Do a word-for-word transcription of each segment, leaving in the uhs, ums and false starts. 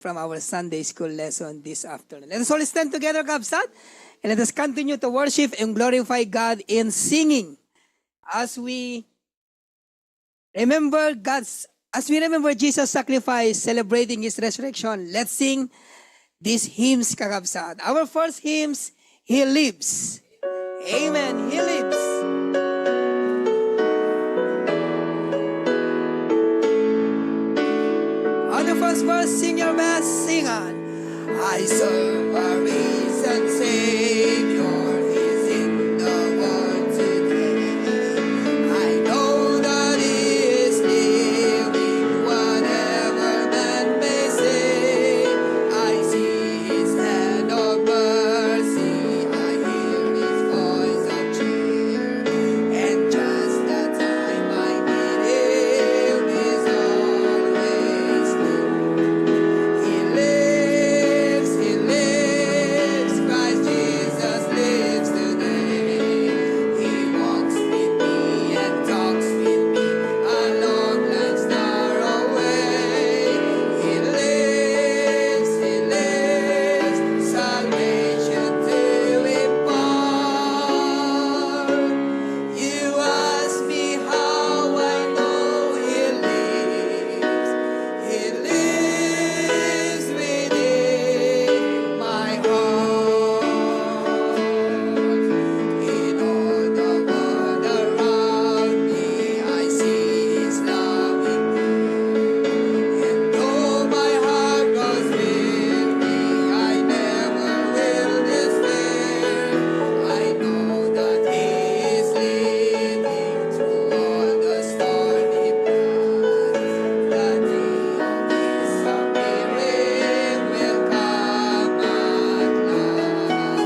from our Sunday school lesson this afternoon. Let us all stand together, kabsat, and let us continue to worship and glorify God in singing as we remember God's, as we remember Jesus' sacrifice, celebrating His resurrection. Let's sing these hymns, kakabsat. Our first hymns, He Lives. Amen. He lives. On the first verse, sing your best, sing on. I serve a risen Savior, He's in the world today. I know that He is living, whatever man may say. I see His hand of mercy, I hear His voice of cheer. And just the time I need Him, He's always near. He lives, He lives, Christ Jesus lives today. He walks with me and talks with me along life's narrow way. He lives, He lives, salvation to impart. You ask me how I know He lives. He lives within my heart. In all the world around me, I see His loving hand. And though my heart grows weary, I never will despair. I know that He is leading through all the stormy path. The day of His appearing will come at last.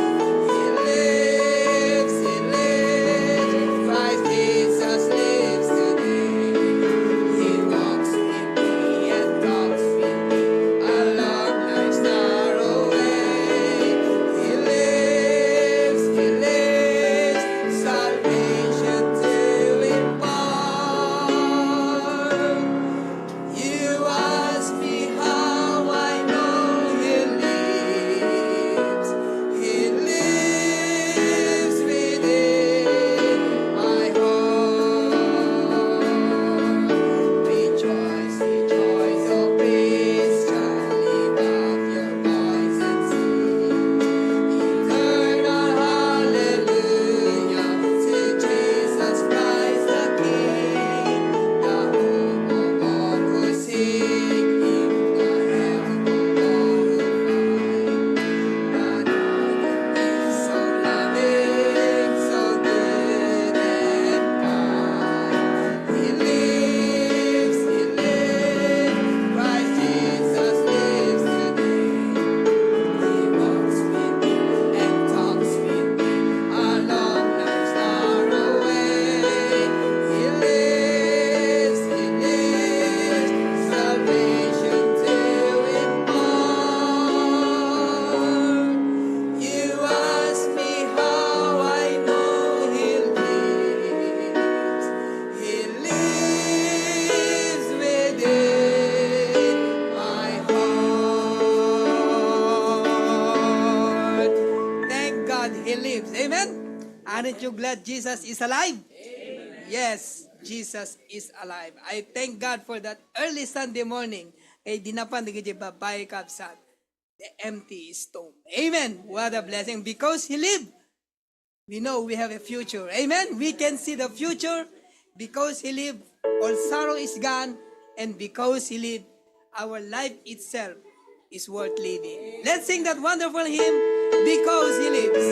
He lives, He lives, Christ Jesus lives today. He walks with me and talks with me along life's narrow way. He lives, He lives, salvation to impart. You ask me how I know He lives. He lives within my heart. Rejoice, rejoice, O Christian, lift up your voice and sing. Eternal hallelujah to Jesus Christ the King, the hope of all who seek Him, the help of all who find. But now that He's so loving, so good and kind, He lives, He lives, Christ Jesus lives today. He walks with me and talks with me along life's narrow way. He lives, He lives, salvation to impart. You ask me how I know He lives. He lives within my heart. Thank God He lives. Amen? Aren't you glad Jesus is alive? Yes, Jesus is alive. I thank God for that early Sunday morning. Kay dinapan dagiti babbai, kabsat, the empty tomb. Amen. What a blessing. Because He lived, we know we have a future. Amen. We can see the future because He lived. All sorrow is gone, and because He lived, our life itself is worth living. Let's sing that wonderful hymn, Because He Lives.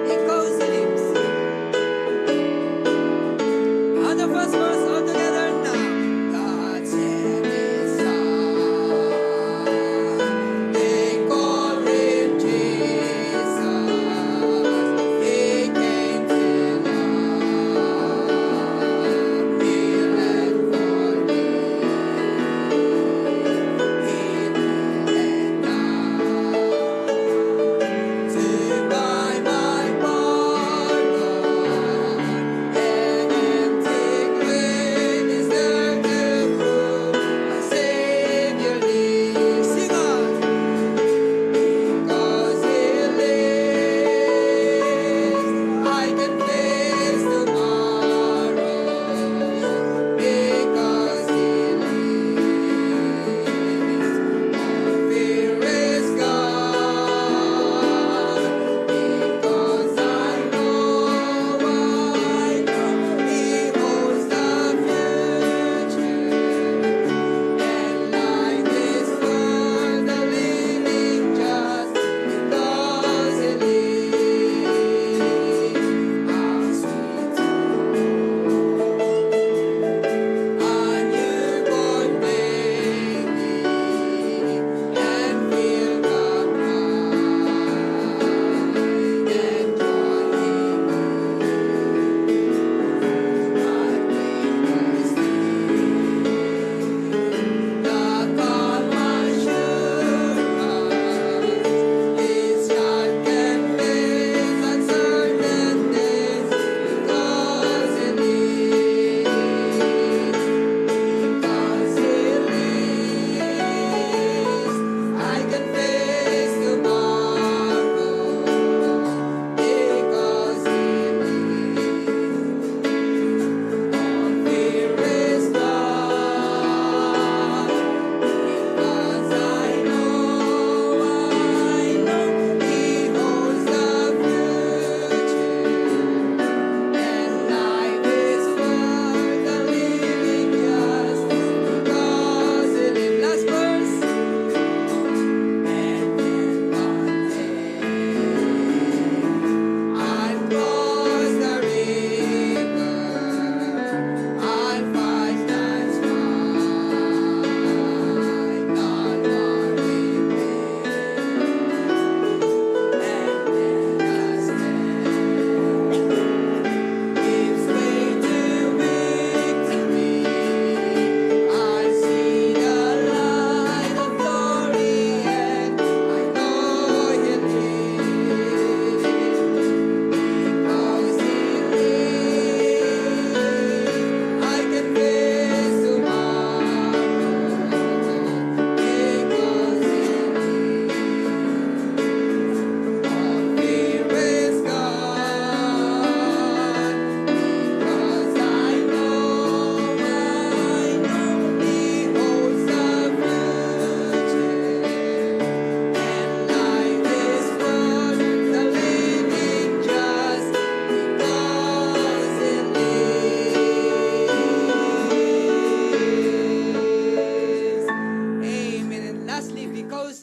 Because He lives. On the first verse, all together now. God sent His Son. They call Him Jesus. He came to love. He left for me. He didn't die to buy my pardon.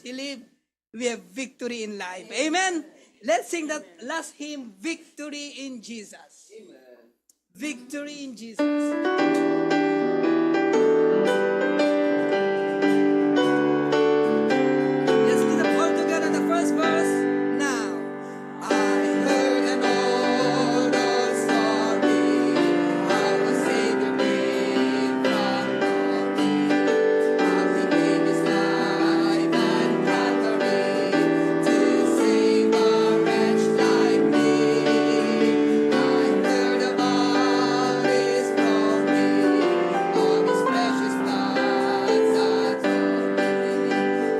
He live, we have victory in life. Amen. Let's sing that last hymn, Victory in Jesus. Victory in Jesus. Let's do the all together, the first verse now. I heard an old, old story, how a Savior came from glory. How he gave his life at Calvary to save a wretch like me. I heard about his glory, of his precious blood that bought me.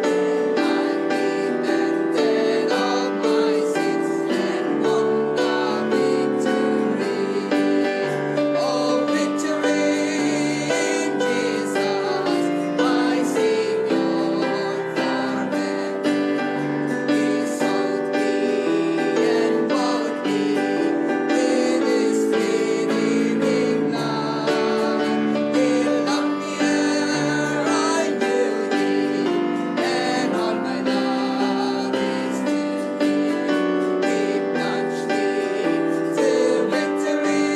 And I repented of my sins and won the victory. Oh, victory in Jesus, my Savior forever. He sought me and bought me with his redeeming blood. He loved me ere I knew him, and all my love is due him. He plunged me to victory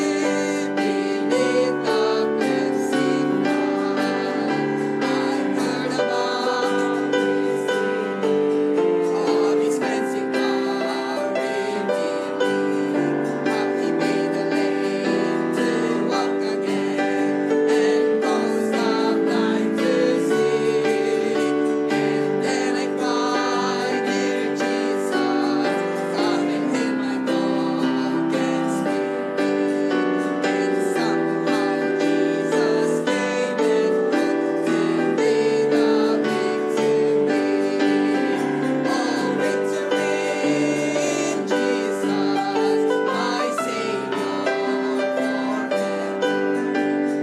beneath the cleansing flood. I heard about his healing, of his cleansing power revealing, how he made the lame to walk again, and caused the blind to see. And then I cried, "Dear Jesus, come and heal my broken spirit." And somehow Jesus came and put to me the victory. Oh, victory in Jesus, my Savior forever.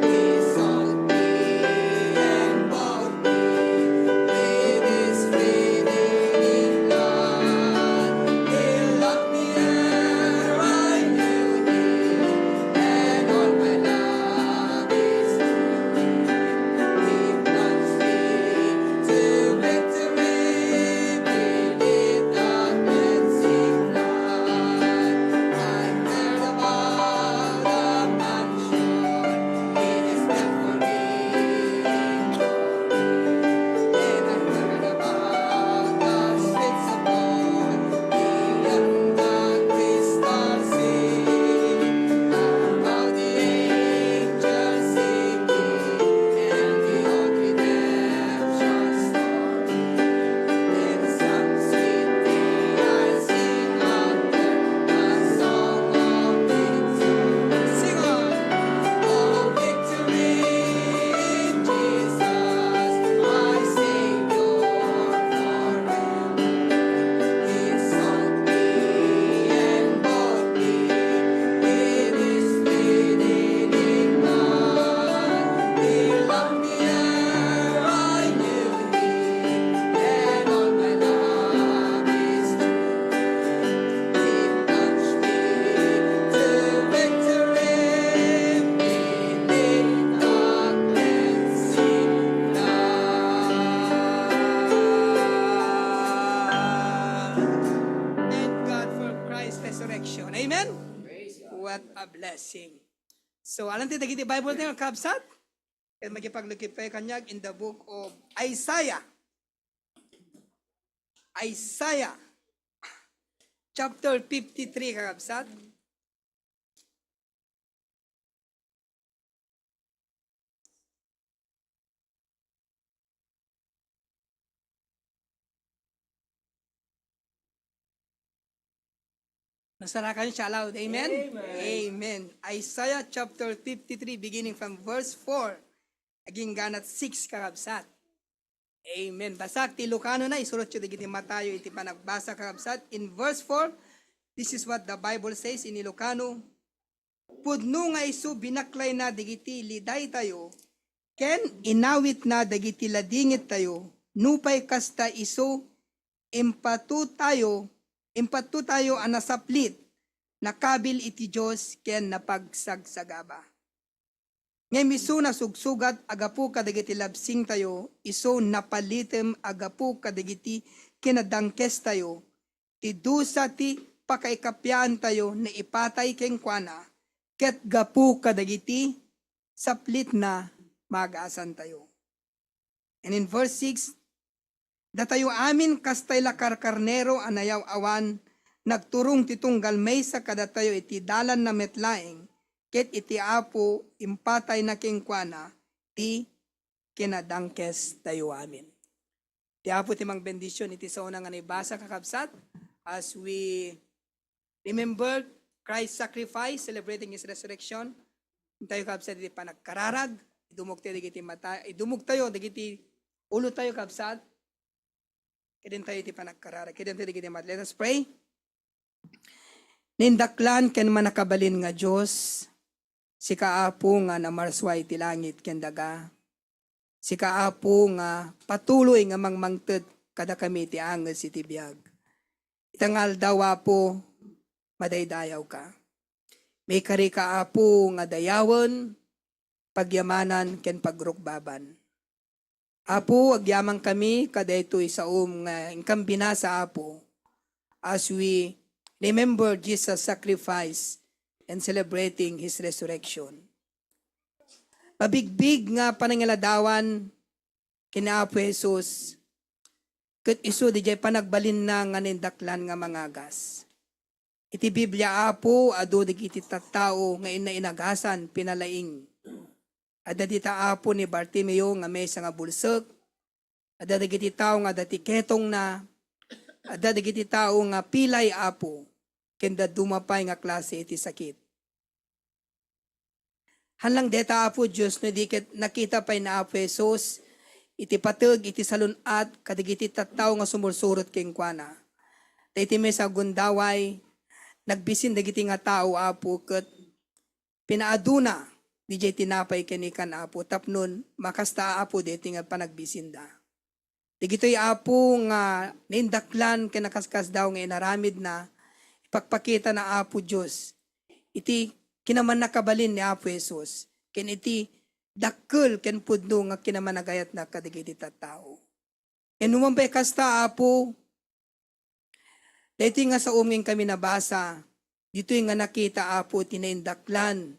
He sought me and bought Thank God for Christ's resurrection. Amen? Praise God. What a blessing. So, alam ti dagiti Bible tayo, kakabsat? Ket makipaglukip kayo kaniak in the book of Isaiah. Isaiah chapter fifty-three, kakabsat. Masarakan siya aloud. Amen? Amen. Amen. Isaiah chapter fifty-three, beginning from verse four, agingganat six, kakabsat. Amen. Basaak ti Ilocano na, isurotyo dagiti matayo iti panagbasa, kakabsat. In verse four, this is what the Bible says in Ilocano, "Pudno nga isu binaklayna dagiti lidaytayo, ken inawitna dagiti ladingittayo. Nupay kasta isu, impatotayo, impatotayo a nasaplit, nakabil iti Dios ken napagsagsagaba." Ngem isu nasugsugat a gapu kadagiti labsingtayo, isu napalitem a gapu kadagiti kinadangkestayo, ti dusa ti pakaikapiantayo naipatay kenkuana, ket gapu kadagiti saplitna maagasantayo. And in verse six, datayo amin kastay la karkarnero a nayaw-awan, nagturong ti tunggal maysa kadatayo iti dalanna met laeng, ket iti Apo impatayna kenkuana ti kinadangkestayo amin. Ti Apo ti mangbendision iti saona nga naibasa, kakabsat, as we remember Christ's sacrifice, celebrating His resurrection. Intayo, kabsat, iti panagkararag, idumog tayo dagiti mata, idumog tayo dagiti ulo tayo, kabsat. Kidin tayo iti panagkararag, kidin tayo dagiti mat-, let us pray. Nindaklan ken mannakabalin nga Dios, sika Apo nga namarsua iti langit ken daga. Sika Apo nga patuloy nga mangmangted kadakami iti anges iti biag. Ita nga aldaw, Apo, madaydayawka. Maikarika, Apo, nga dayawen, pagyamanan, ken pagrukbaban. Apo, agyamankami kadaytoy saom nga inkambinasa, Apo, as we remember Jesus' sacrifice and celebrating His resurrection. Mabigbig nga panangiladawan ken ni Apo Jesus, ket isu didiay panagbalinna nga nindaklan nga mangagas. Iti Biblia, Apo, adu dagiti tattao nga inna-inagasan, pinalaing. Adda dita, Apo, ni Bartimeo nga maysa nga bulsek. Adda dagiti tao nga adda ti ketongna. Adda dagiti tao nga pilay, Apo, ken dadduma pay nga klase iti sakit. Haan lang deta, Apo Dios, no di ket nakita pay ni Apo Jesus iti pateg iti salun-at kadagiti tattao nga sumursurot kenkuana. Ta iti maysa a gundaway, nagbisin dagiti nga tao, Apo, ket pinaaduna didiay tinapay ken ikan, Apo, tapnon makasta, Apo, daytoy nga panagbisinda. Dagitoy, Apo, nga naindaklan ken nakaskasdaaw nga inaramidna, ipakpakitana, Apo Dios, iti kinamannakabalin ni Apo Jesus, ken iti dakkel ken pudno nga kinamanagayatna kadagiti tattao. Ken no man pay kasta, Apo, daytoy nga saom nga inkami nabasa, ditoy nga nakita, Apo, ti naindaklan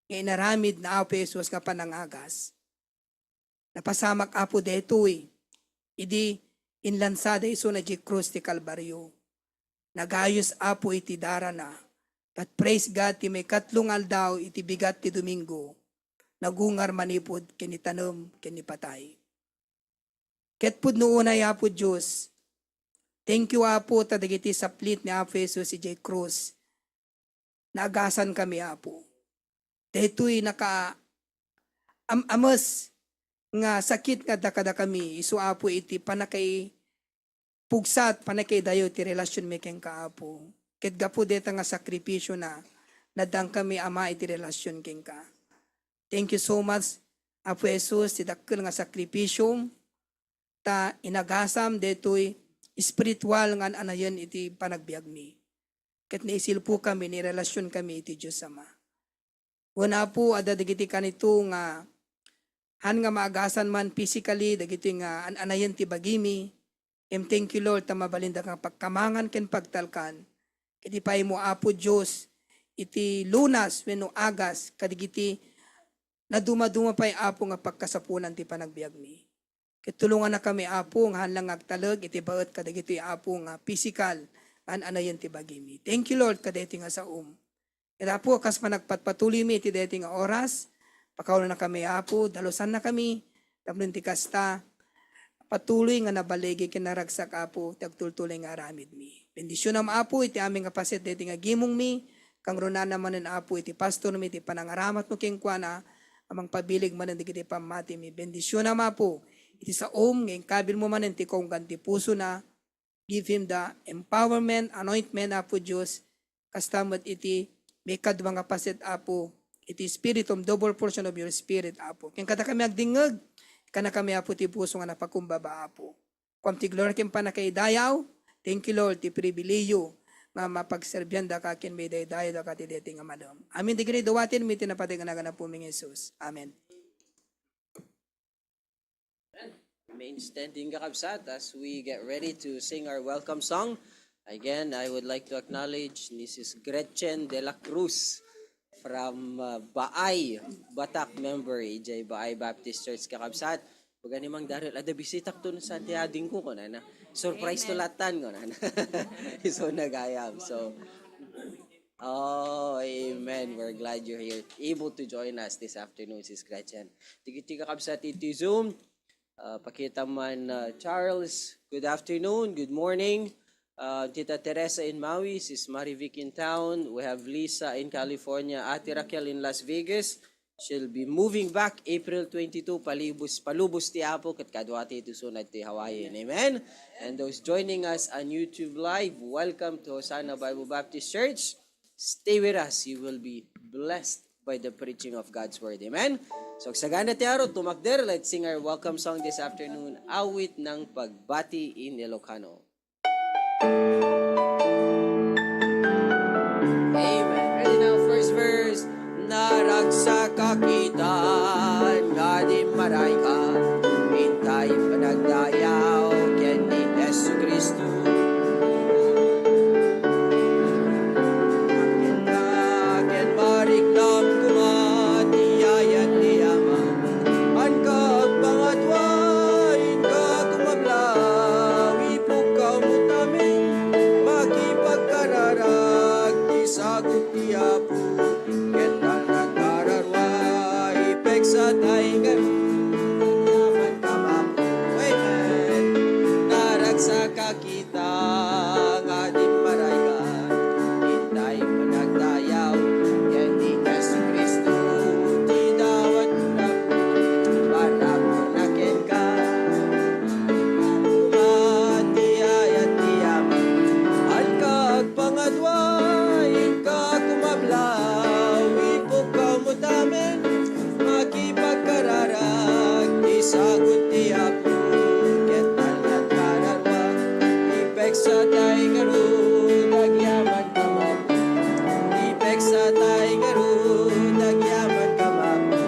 nga inaramid ni Apo Jesus nga panangagas. Napasamak, Apo, daytoy idi inlansada isuna idiay krus ti Kalbario. Nagayus, Apo, iti darana. But praise God, ti maikatlo nga aldaw iti bigat ti Domingo, nagungar manipud ken ni tanem ken ni patay. Ket pudno unay, Apo Dios, thank you, Apo, ta dagiti saplit ni Apo Jesus idiay krus, naagasankami, Apo. Daytoy naka am-, ames nga sakit nga adda kadakami, isu, Apo, iti pannakaipugsat, pannakaidayo ti relasionmi kenka, Apo. Ket gapu dayta nga sakripisiona, naddankami, Ama, iti relasion kenka. Thank you so much, Apo Jesus, ti dakkel nga sakripisiom, ta inagasam daytoy espiritual nga an-anayen iti panagbiagmi. Ket naisilpokami, nairelasionkami iti Dios Ama. Wen, Apo, adda dagiti kanito nga haan nga maagasan man physically dagiti nga an-anayen ti bagimi. Ngem thank you, Lord, ta mabalinda nga pagkamangan ken pagtalkan. Ket ipaaymo, Apo Dios, iti lunas wenno agas kadagiti nadumaduma pay, Apo, nga pagkasapulan ti panagbiagmi. Ket tulongannakami, Apo, nga haan lang nga agtalek iti baet kadagitoy, Apo, nga pisikal nga an-anayen ti bagimi. Thank you, Lord, kadaytoy nga saom. Ket, Apo, kas panagpatpatuloymi iti daytoy nga oras, pakawanennakami, Apo, dalusannakami, tapno iti kasta, patuloy nga nabaligi ken naragsak, Apo, ti agtultuloy nga aramidmi. Bendisionam, Apo, iti amin nga paset daytoy nga gimongmi, kangrunana manen, Apo, iti pastormi, iti panangaramatmo kenkuana, a mangpabilig manen dagiti pammatimi. Bendisionam, Apo, iti saom nga inkabilmo manen ti kaunggan ti pusona. Give him the empowerment, anointment, Apo Dios, kasta met iti maikadua nga paset, Apo, iti Spiritum, double portion of your Spirit, Apo. Ken kadakami agdingngeg, kannakami, Apo, ti puso nga napakumbaba, Apo. Kuam ti gloria ken pannakaidayaw. Thank you, Lord, ti pribilehiyo nga mapagserbiandaka ken maidaydayawka ti daytoy nga malem. Amin dagiti duaten, iti napateg a nagan ni Apomi nga Jesus. Amen. Remain standing, kakabsat, as we get ready to sing our welcome song. Again, I would like to acknowledge Missus Gretchen de la Cruz from, uh, Baay, Batac member, idiay Baay Baptist Church, kakabsat. Baga ni Mang Daryl, "Adda bisitak to sa ti adingko," kunana. "Surprise to latan," kunana. Isu na gayam. So, oh, amen. We're glad you're here, able to join us this afternoon, Sis Gretchen. Dagiti kakabsat iti Zoom, uh, pakita man, uh, Charles, good afternoon, good morning. Uh, Tita Teresa in Maui, Sis Marivic in town. We have Lisa in California, Ate Raquel in Las Vegas. She'll be moving back April twenty-two, palibos, palubos ti Apo, ket kaduata iti sunad ti Hawaii. Amen? And those joining us on YouTube Live, welcome to Hosanna Bible Baptist Church. Stay with us. You will be blessed by the preaching of God's Word. Amen? So, agsagana ti aro, tumakder, let's sing our welcome song this afternoon, Awit ng Pagbati in Ilocano. Amen. Ready now, first verse. Naragsak a kitan nga dimmarayka, intay panagdayaw ken ni Jesu-Cristo. Ken mariknam koma ti ayat ti Ama, haan ka agpangadua, inka kumablaw, ipukkaw met amin, makipagkararag ti sagut ti Apo, ket haan nagkararua, ipeksa tay ngarud, agyaman ka mapu. Amen. Naragsak a kitan nga dimmarayka, intay panagdayaw ken ni Jesu-Cristo ti dawatna, parabur na kenka. Ti ayat ti Ama, haan ka agpangadua, inka kumablaw, ipukkaw met amin, makipagkararag ti sagut ti Apo, ket haan nagkararua, ipeksa tay ngarud, agyaman ka mapu. Ipeksa tay ngarud, agyaman ka mapu.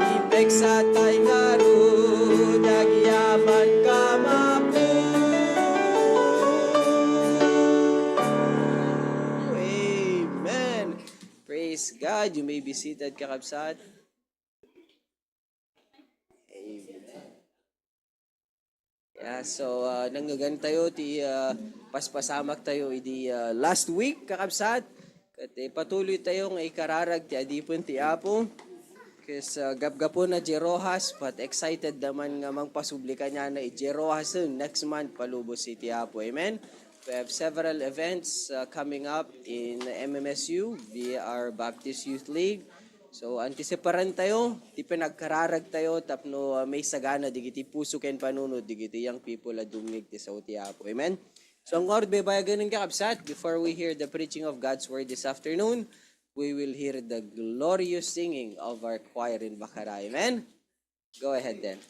Ipeksa tay ngarud, agyaman ka mapu. Amen. Praise God. You may be seated, kakabsat. Amen. Yeah, so, ah, nangngegentayo ti, ah, paspasamaktayo idi, ah, last week, kakabsat. Ket, eh, patuloytayo nga ikararag ti adipen ti Apo. Ket, ah, gapgapuna diay Roxas, but excited naman nga mangpasubli kaniana idiay Roxasen next month, palubos iti Apo. Amen? We have several events, uh, coming up in M M S U via our Baptist Youth League. So, antisiparantayo ti panagkararagtayo tapno, uh, maisagana dagiti puso ken panunot dagiti young people a dumngeg ti sao ti Apo. Amen? So, ania ngarud ti baybay-anan, kakabsat, before we hear the preaching of God's Word this afternoon, we will hear the glorious singing of our choir in Bacara. Amen? Go ahead then.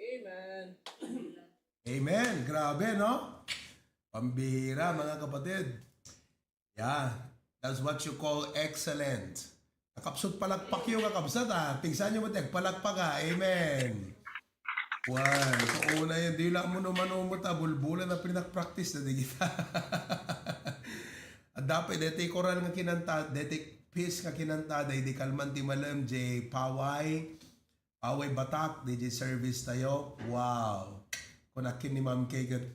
Amen. Amen. Grabe, no? Pambira, mga kapatid. Yeah, that's what you call excellent. Nakapsut palakpak yung kakabsat, ah. Tigsan nyo mo, palakpak, ah. Amen. Wow, so una yun, di lang mo naman umot, ah, bulbulan na pinakpractice na di kita. At dapat, deti koral nga kinanta, deti piece nga kinanta, dahil di kalman ti Malem, J. Paway, Paway Batak, D J service tayo. Wow. Kung akin ni Ma'am Kay, ket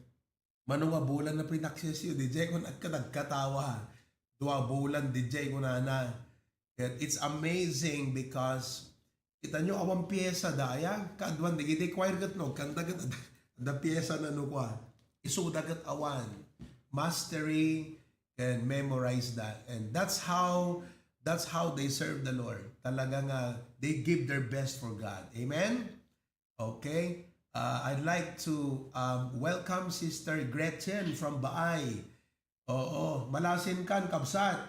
mano nga bulan na pinaksis yu, D J, kung agka nagkatawa. Dua bulan, D J, kunana. Ket it's amazing because, kita nyo, awan piyesa daya. Kaduan, digiti choir ket no, kanta ket adda, adda piyesa na no kua. Isuda ket awan. Mastery, and memorize that. And that's how, that's how they serve the Lord. Talaga nga, they give their best for God. Amen? Okay? Uh, I'd like to, um, welcome Sister Gretchen from Baay. Oo, malasin kan, kabsat.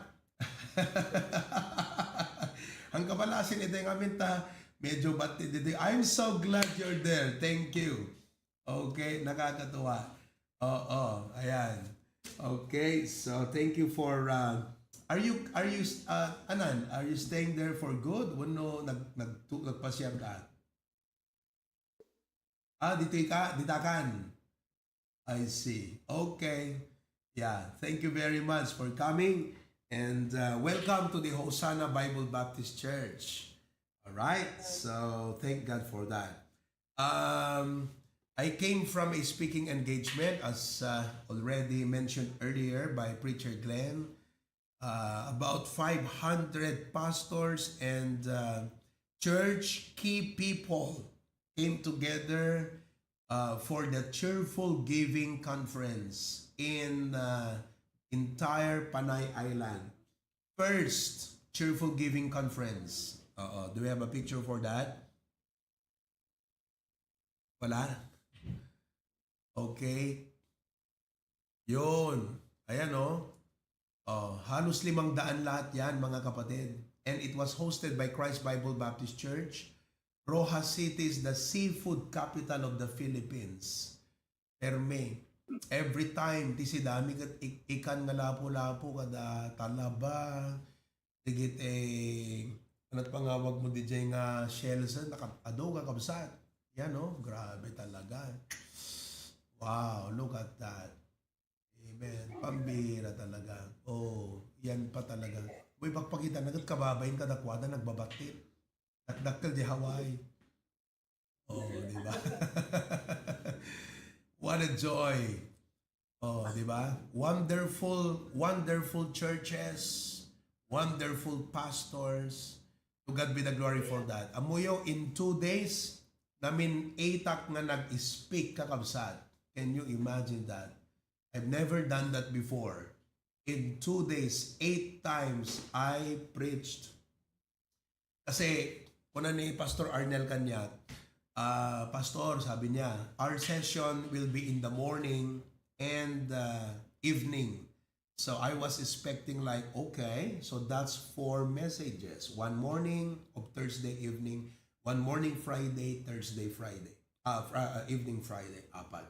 Ang kabalasin ito yung amin ta, medyo bati dito. I'm so glad you're there. Thank you. Okay, nakakatuwa. Oo, ayan. Okay, so thank you for, uh, are you, are you, uh, anan, are you staying there for good? Wenno nag-, nag-, nagpasyar ka? Ah, dito ka, ditakan. I see. Okay. Yeah, thank you very much for coming. And, uh, welcome to the Hosanna Bible Baptist Church. All right. So, thank God for that. Um, I came from a speaking engagement, as, uh, already mentioned earlier by Preacher Glenn. Uh, about five hundred pastors and, uh, church key people came together, uh, for the Cheerful Giving Conference in, uh, entire Panay Island. First Cheerful Giving Conference. Uh, do we have a picture for that? Wala? Okay? Yun. Ayan, oh. Oh, halos limang daan lahat yan, mga kapatid. And it was hosted by Christ Bible Baptist Church. Roxas City is the seafood capital of the Philippines. Permi. Every time, ti sidami ket ik-, ikan nga lapu-lapu kada talaba. Digit, eh, ano pangawag mo, D J, nga shells, eh, naka-, adu, kakabsat. Yan, oh, grabe talaga. Wow, look at that. Amen. Pambira talaga. Oh, yan pa talaga. Uy, pagpakita na ket kababain kadakuada, nagbabattit. Dakdakkel di Hawaii. Oh, di ba? What a joy. Oh, di ba? Wonderful, wonderful churches, wonderful pastors. To God be the glory for that. Amuyo, in two days, namin eight ak nga nag-speak, kakabsat. Can you imagine that? I've never done that before. In two days, eight times I preached. Kasi, kuna ni Pastor Arnel kanya, ah, "Pastor," sabi niya, "our session will be in the morning and, ah, evening." So, I was expecting like, okay, so that's four messages. One morning of Thursday evening, one morning Friday, Thursday, Friday. Ah, fr-, ah, evening Friday, apat.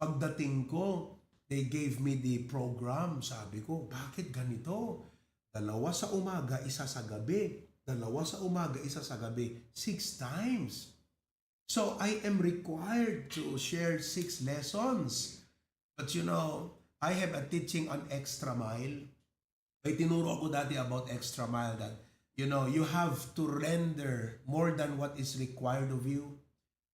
Pagdating ko, they gave me the program. Sabi ko, "Bakit ganito? Dalawa sa umaga, isa sa gabi. Dalawa sa umaga, isa sa gabi. Six times." So, I am required to share six lessons. But you know, I have a teaching on extra mile. May tinuro ako dati about extra mile that, you know, you have to render more than what is required of you.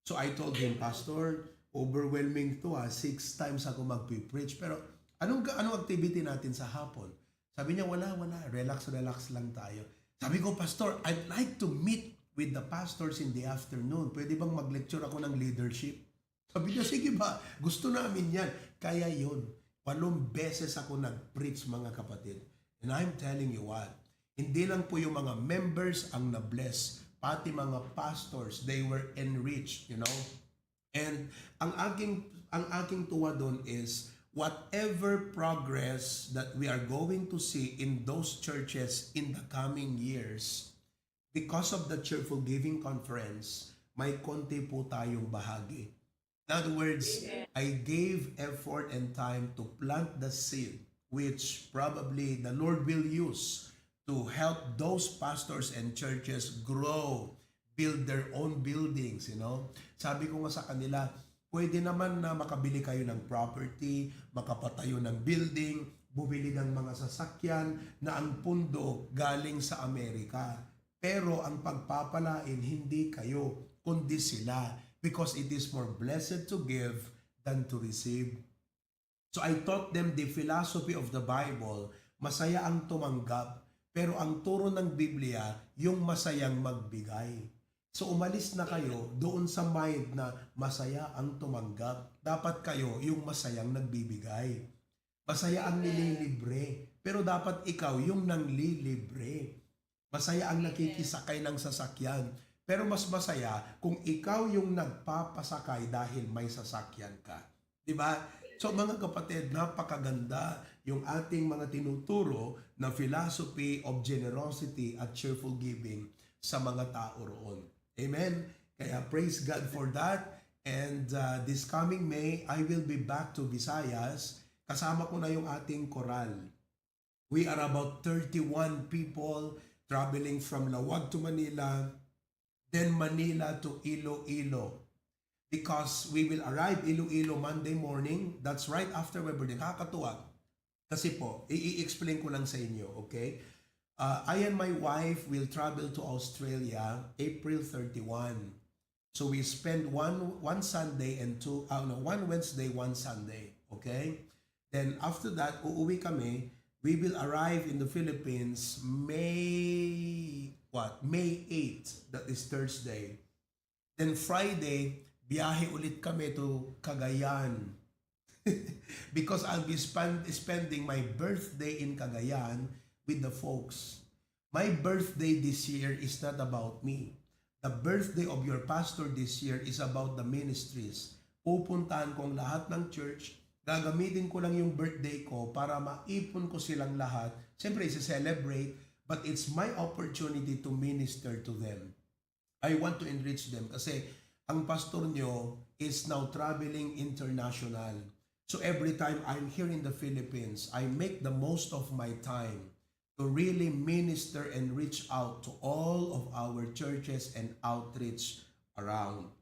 So I told him, "Pastor, overwhelming to, ah. Six times ako magpi-preach." Pero anong, anong activity natin sa hapon? Sabi niya, "Wala, wala. Relax, relax lang tayo." Sabi ko, "Pastor, I'd like to meet with the pastors in the afternoon. Pwede bang mag-lecture ako ng leadership?" Sabi niya, "Sige ba? Gusto namin yan." Kaya yun, walong beses ako nag-preach, mga kapatid. And I'm telling you what, hindi lang po yung mga members ang na-bless, pati mga pastors, they were enriched, you know. And ang aking, ang aking tuwa doon is, whatever progress that we are going to see in those churches in the coming years, because of the Cheerful Giving Conference, may konti po tayong bahagi. In other words, I gave effort and time to plant the seed, which probably the Lord will use to help those pastors and churches grow, build their own buildings, you know. Sabi ko nga sa kanila, pwede naman na makabili kayo ng property, makapatayo ng building, bumili ng mga sasakyan na ang pundo galing sa Amerika. Pero ang pagpapalain hindi kayo, kundi sila, because it is more blessed to give than to receive. So I taught them the philosophy of the Bible. Masaya ang tumanggap, pero ang turo ng Biblia, yung masayang magbigay. So umalis na kayo doon sa mind na masaya ang tumanggap. Dapat kayo yung masayang nagbibigay. Masaya ang nililibre, pero dapat ikaw yung nanglilibre. Masaya ang nakikisakay ng sasakyan, pero mas masaya kung ikaw yung nagpapasakay dahil may sasakyan ka. Di ba? So, mga kapatid, napakaganda yung ating mga tinuturo na philosophy of generosity at cheerful giving sa mga tao roon. Amen? Kaya praise God for that. And, uh, this coming May, I will be back to Visayas. Kasama ko na yung ating koral. We are about thirty-one people traveling from Laoag to Manila, then Manila to Iloilo. Because we will arrive Iloilo Monday morning. That's right after my birthday. Nakakatuwa. Kasi po, i-, i-explain ko lang sa inyo, okay? Uh, I and my wife will travel to Australia April thirty-one. So we spend one, one Sunday and two, ah, no, one Wednesday, one Sunday. Okay? Then after that, uuwi kami. We will arrive in the Philippines May, what? May eight. That is Thursday. Then Friday, biyahe ulit kami to Cagayan. Because I'll be spend-, spending my birthday in Cagayan with the folks. My birthday this year is not about me. The birthday of your pastor this year is about the ministries. pupuntahan ko ang lahat ng church, gagamitin ko lang yung birthday ko para maipon ko silang lahat. Siyempre, isi-celebrate, but it's my opportunity to minister to them. I want to enrich them kasi ang pastor nyo is now traveling international. So every time I'm here in the Philippines, I make the most of my time to really minister and reach out to all of our churches and outreach around.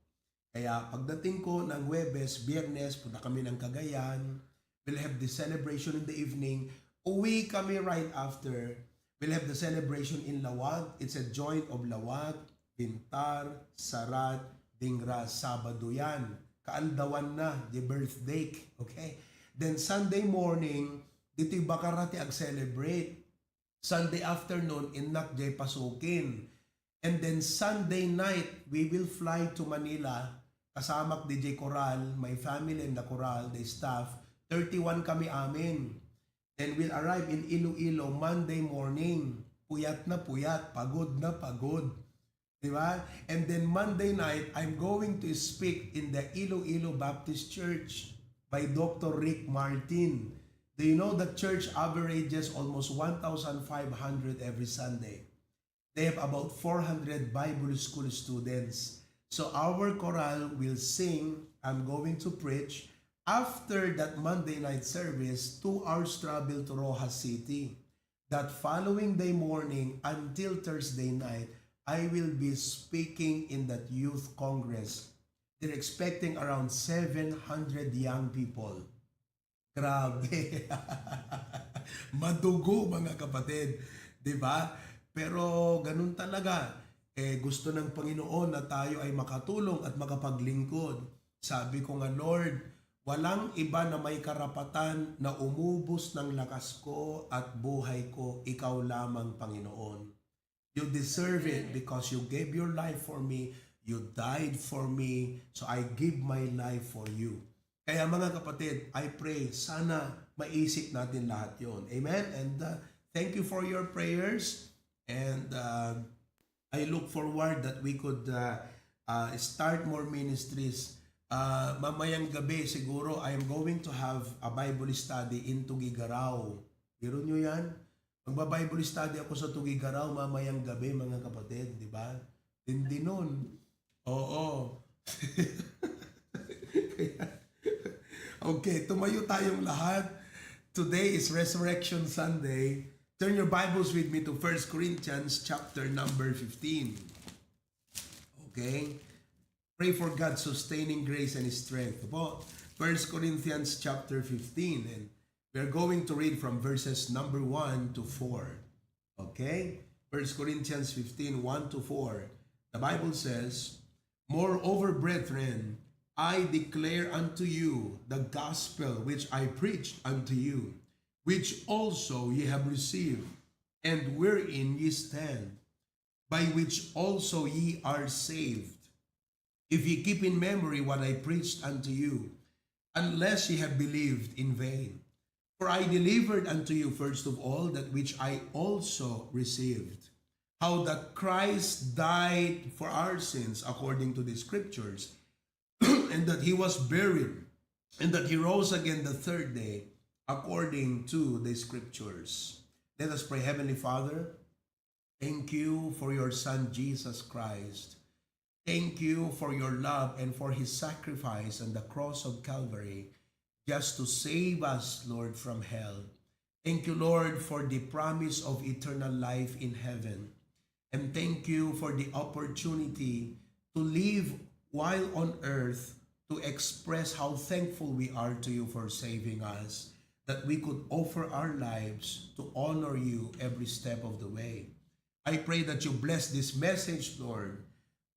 Kaya pagdating ko ng Huwebes, Biyernes, punta kami ng Cagayan. We'll have the celebration in the evening. Uwi kami right after. We'll have the celebration in Laoag. It's a joint of Laoag, Pintar, Sarat, Dingras. Sabado yan. Kaaldawan na, the birthday. Okay? Then Sunday morning, dito'y Bacarati ag-celebrate. Sunday afternoon, innak jay pasukin. And then Sunday night, we will fly to Manila. Kasamak D J Coral, my family and the Coral, the staff. Thirty-one kami amin. Then we'll arrive in Iloilo Monday morning. Puyat na puyat, pagod na pagod. Di ba? And then Monday night, I'm going to speak in the Iloilo Baptist Church by Doctor Rick Martin. Do you know the church averages almost one thousand five hundred every Sunday? They have about four hundred Bible school students. So our chorale will sing, I'm going to preach, after that Monday night service, two hours travel to Roxas City. That following day morning until Thursday night, I will be speaking in that youth congress. They're expecting around seven hundred young people. Grabe. Madugo, mga kapatid. Di ba? Pero ganun talaga. Eh, gusto ng Panginoon na tayo ay makatulong at makapaglingkod. Sabi ko nga, Lord, walang iba na may karapatan na umubos ng lakas ko at buhay ko, ikaw lamang, Panginoon. You deserve it because you gave your life for me, you died for me, so I give my life for you. Kaya mga kapatid, I pray, sana maisip natin lahat yon. Amen? And uh, thank you for your prayers. And uh, I look forward that we could uh, uh, start more ministries. Uh, mamayang gabi siguro, I am going to have a Bible study in Tuguegarao. Biro nyo yan? Magba-Bible study ako sa Tuguegarao mamayang gabi, mga kapatid, di ba? Tindi nun. Oo. Okay, tumayo tayong lahat. Today is Resurrection Sunday. Turn your Bibles with me to First Corinthians chapter number fifteen. Okay? Pray for God's sustaining grace and strength. Po, First Corinthians chapter fifteen, and we're going to read from verses number one to four. Okay? First Corinthians fifteen, one to four. The Bible says, "Moreover, brethren, I declare unto you the gospel which I preached unto you, which also ye have received, and wherein ye stand, by which also ye are saved, if ye keep in memory what I preached unto you, unless ye have believed in vain. For I delivered unto you first of all that which I also received, how that Christ died for our sins according to the Scriptures, and that he was buried, and that he rose again the third day according to the Scriptures." Let us pray. Heavenly Father, thank you for your Son, Jesus Christ. Thank you for your love and for his sacrifice on the cross of Calvary just to save us, Lord, from hell. Thank you, Lord, for the promise of eternal life in heaven. And thank you for the opportunity to live while on earth to express how thankful we are to you for saving us, that we could offer our lives to honor you every step of the way. I pray that you bless this message, Lord.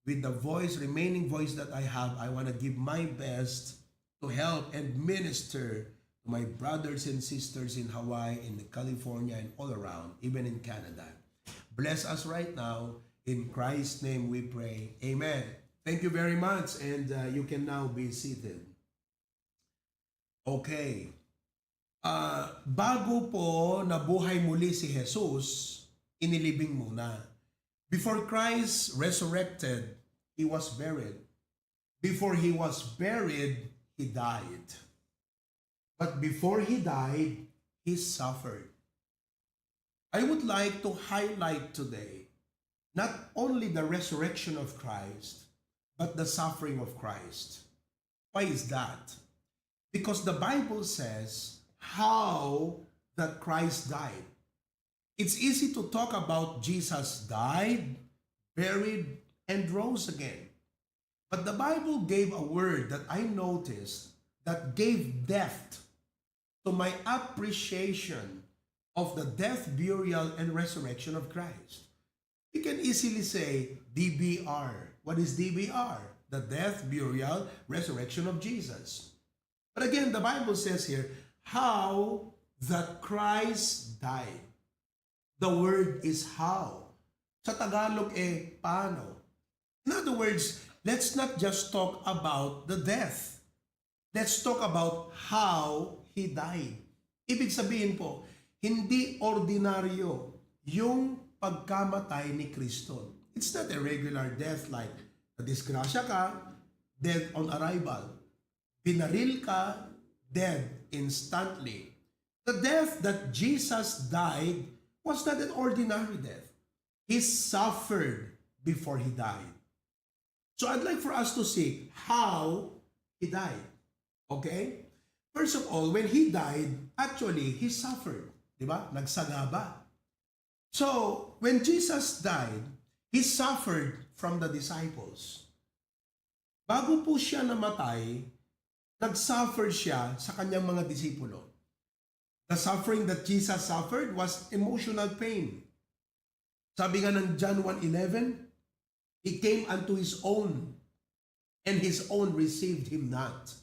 With the voice, remaining voice that I have, I want to give my best to help and minister to my brothers and sisters in Hawaii, in California, and all around, even in Canada. Bless us right now. In Christ's name we pray. Amen. Thank you very much, and uh, you can now be seated. Okay. Ah, bago po nabuhay muli si Jesus, inilibing muna. Before Christ resurrected, he was buried. Before he was buried, he died. But before he died, he suffered. I would like to highlight today not only the resurrection of Christ, but the suffering of Christ. Why is that? Because the Bible says how that Christ died. It's easy to talk about Jesus died, buried, and rose again. But the Bible gave a word that I noticed that gave depth to my appreciation of the death, burial, and resurrection of Christ. We can easily say D B R. What is D B R? The death, burial, resurrection of Jesus. But again, the Bible says here, how that Christ died. The word is how. Sa Tagalog, eh, paano? In other words, let's not just talk about the death. Let's talk about how he died. Ibig sabihin po, hindi ordinaryo yung pagkamatay ni Kristo. It's not a regular death like nadisgrasya ka, dead on arrival. Binaril ka, dead instantly. The death that Jesus died was not an ordinary death. He suffered before he died. So I'd like for us to see how he died. Okay? First of all, when he died, actually, he suffered. Di ba? Nagsagaba. So, when Jesus died, he suffered from the disciples. Bago po siya namatay, nag-suffer siya sa kanyang mga disipulo. The suffering that Jesus suffered was emotional pain. Sabi nga ng John one eleven, "He came unto his own, and his own received him not."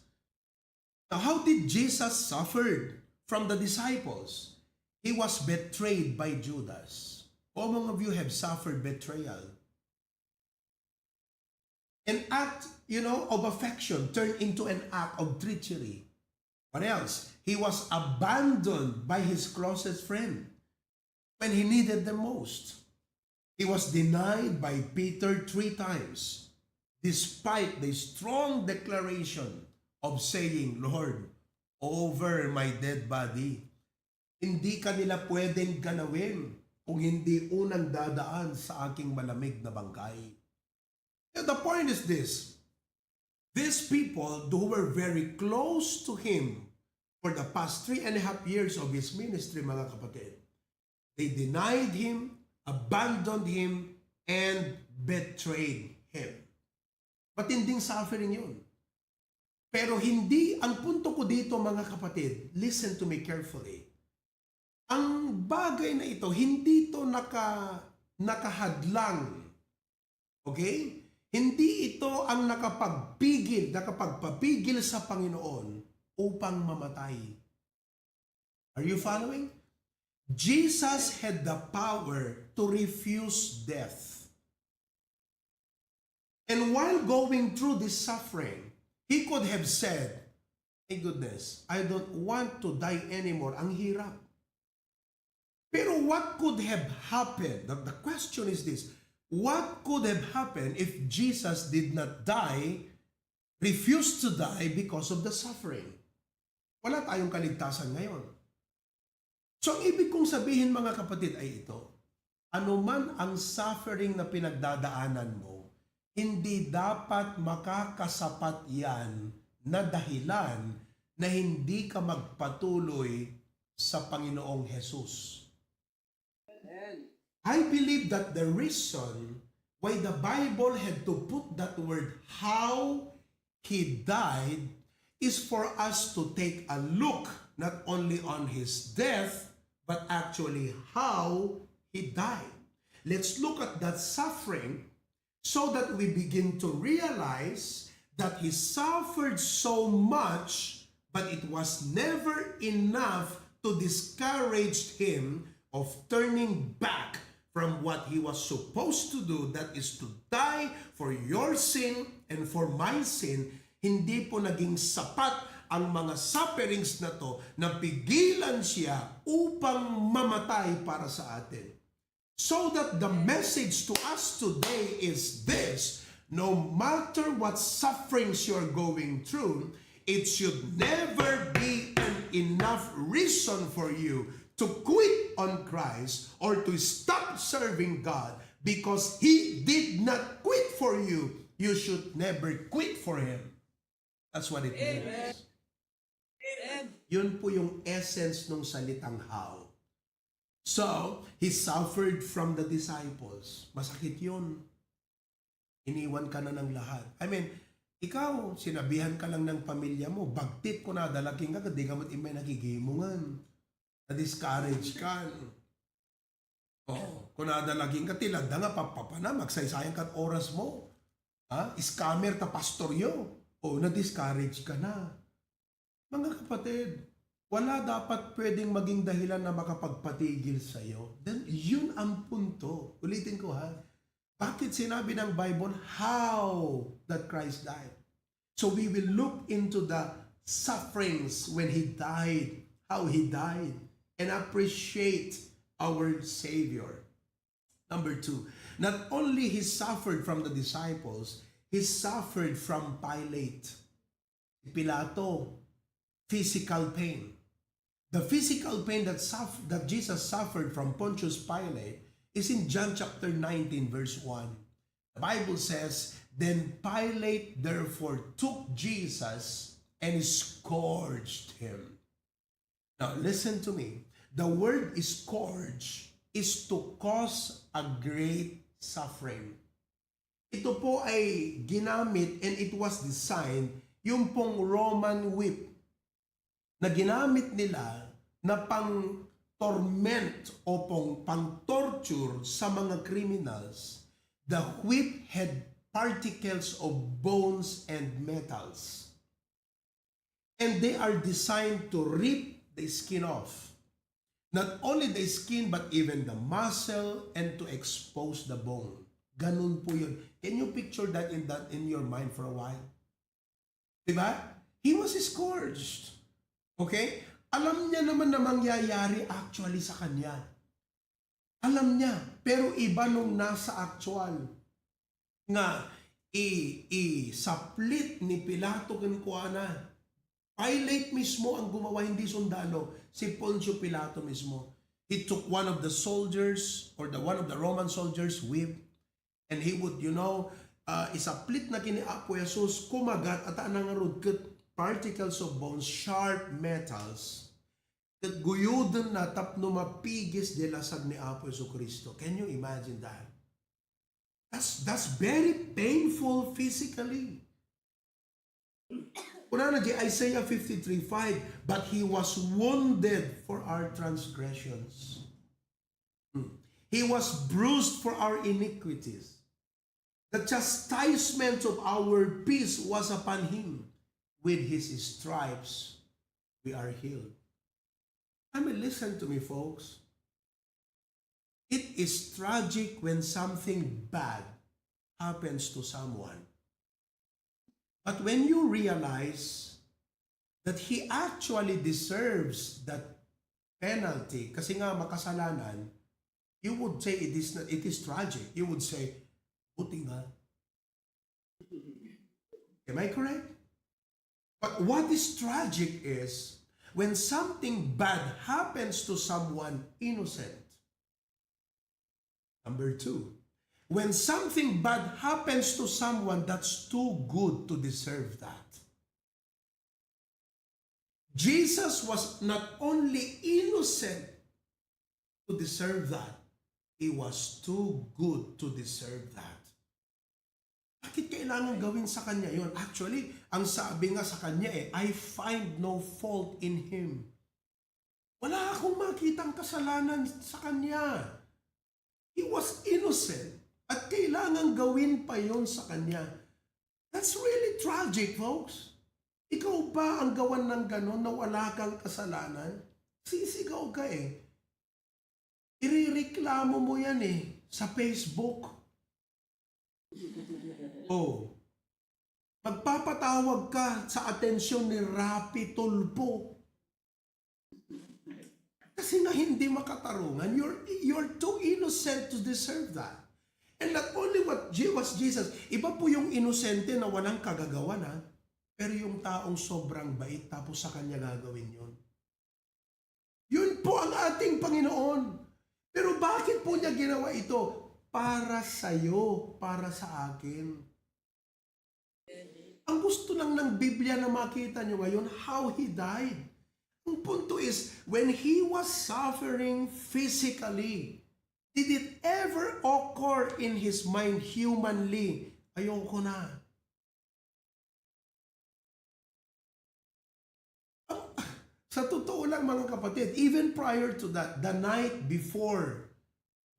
Now, how did Jesus suffer from the disciples? He was betrayed by Judas. How many of you have suffered betrayal? An act, you know, of affection turned into an act of treachery. What else? He was abandoned by his closest friend when he needed them most. He was denied by Peter three times, despite the strong declaration of saying, "Lord, over my dead body." Hindi ka nila pwedeng ganawin kung hindi unang dadaan sa aking malamig na bangkay. Now, the point is this. These people who were very close to him for the past three and a half years of his ministry, mga kapatid, they denied him, abandoned him, and betrayed him. Matinding suffering yun. Pero hindi, ang punto ko dito, mga kapatid, listen to me carefully. Ang bagay na ito, hindi ito naka-, nakahadlang. Okay? Hindi ito ang nakapagpigil, nakapagpapigil sa Panginoon upang mamatay. Are you following? Jesus had the power to refuse death. And while going through this suffering, he could have said, "My goodness, I don't want to die anymore. Ang hirap." Pero what could have happened? The, the question is this, what could have happened if Jesus did not die, refuse to die because of the suffering? Wala tayong kaligtasan ngayon. So, ang ibig kong sabihin, mga kapatid, ay ito. Anuman ang suffering na pinagdadaanan mo, hindi dapat makakasapat yan na dahilan na hindi ka magpatuloy sa Panginoong Jesus. I believe that the reason why the Bible had to put that word, "How he died," is for us to take a look not only on his death, but actually how he died. Let's look at that suffering so that we begin to realize that he suffered so much, but it was never enough to discourage him of turning back from what he was supposed to do, that is to die for your sin and for my sin. Hindi po naging sapat ang mga sufferings na to na pigilan siya upang mamatay para sa atin. So that the message to us today is this: no matter what sufferings you're going through, It should never be an enough reason for you to quit on Christ or to stop serving God because He did not quit for you. You should never quit for Him. That's what it means. Amen. Yun po yung essence ng salitang how. So, He suffered from the disciples. Masakit yun. Iniwan ka na ng lahat. I mean, ikaw, sinabihan ka lang ng pamilya mo, bagtit ko na, dalaging ka, di ka mat imay nakigimungan. Na-discourage ka. Oh, kunada laging ka, ti ladda nga pappapana, magsaysayang kat oras mo. Ha? Scammer ta pastor yo. O, na-discourage ka na. Mga kapatid, wala dapat pwedeng maging dahilan na makapagpatigil sa'yo. Then, yun ang punto. Ulitin ko ha, bakit sinabi ng Bible, how that Christ died? So we will look into the sufferings when He died, how He died, and appreciate our Savior. Number two, not only He suffered from the disciples, He suffered from Pilate. Pilato, physical pain. The physical pain that, suf- that Jesus suffered from Pontius Pilate is in John chapter nineteen, verse one. The Bible says, "Then Pilate therefore took Jesus and scourged Him." Now, listen to me. The word scourge is to cause a great suffering. Ito po ay ginamit and it was designed, yung pong Roman whip na ginamit nila na pang-torment o pong pang-torture sa mga criminals. The whip had particles of bones and metals. And they are designed to rip the skin off. Not only the skin, but even the muscle and to expose the bone. Ganun po yun. Can you picture that in, that in your mind for a while? Diba? He was scourged. Okay? Alam niya naman na mangyayari actually sa kanya. Alam niya, pero iba nung nasa actual nga i-, isaplit ni Pilato kenkuana. Pilate mismo ang gumawa, hindi sundalo, si Poncio Pilato mismo. He took one of the soldiers or the one of the Roman soldiers whip, and he would, you know, uh, isaplit na kini Apo Jesus, kumagat, at anang ngarud ket particles of bones, sharp metals, ket guyoden na tapno mapigis di lasag ni Apo Jesu-Cristo. Can you imagine that? That's, that's very painful physically. Kunana di Isaiah fifty-three five, "But He was wounded for our transgressions. Hmm. He was bruised for our iniquities. The chastisement of our peace was upon Him. With His stripes, we are healed." I mean, listen to me, folks. It is tragic when something bad happens to someone. But when you realize that he actually deserves that penalty, kasi nga makasalanan, you would say it is not, it is tragic. You would say, "Buti nga." Am I correct? But what is tragic is when something bad happens to someone innocent. Number two, when something bad happens to someone that's too good to deserve that. Jesus was not only innocent to deserve that, He was too good to deserve that. Bakit kailangan gawin sa kanya yon? Actually, ang sabi nga sa kanya eh, "I find no fault in Him." Wala akong makitang kasalanan sa kanya. He was innocent. At kailangan gawin pa yon sa kanya. That's really tragic, folks. Ikaw ba ang gawan ng ganon na wala kang kasalanan? Sisigaw ka eh. Irereklamo mo yan eh sa Facebook. Oh. Magpapatawag ka sa atensyon ni Rapi Tulfo. Kasi nga hindi makatarungan, you're, you're too innocent to deserve that. And not only what Je-, was Jesus, iba po yung inosente na walang kagagawan, ha? Pero yung taong sobrang bait, tapos sa kanya gagawin yun. Yun po ang ating Panginoon. Pero bakit po niya ginawa ito? Para sa'yo, para sa akin. Ang gusto lang ng Biblia na makita nyo ngayon, how He died. Ang punto is, when He was suffering physically, did it ever occur in His mind humanly? Ayoko na. Ang, sa totoo lang, mga kapatid, even prior to that, the night before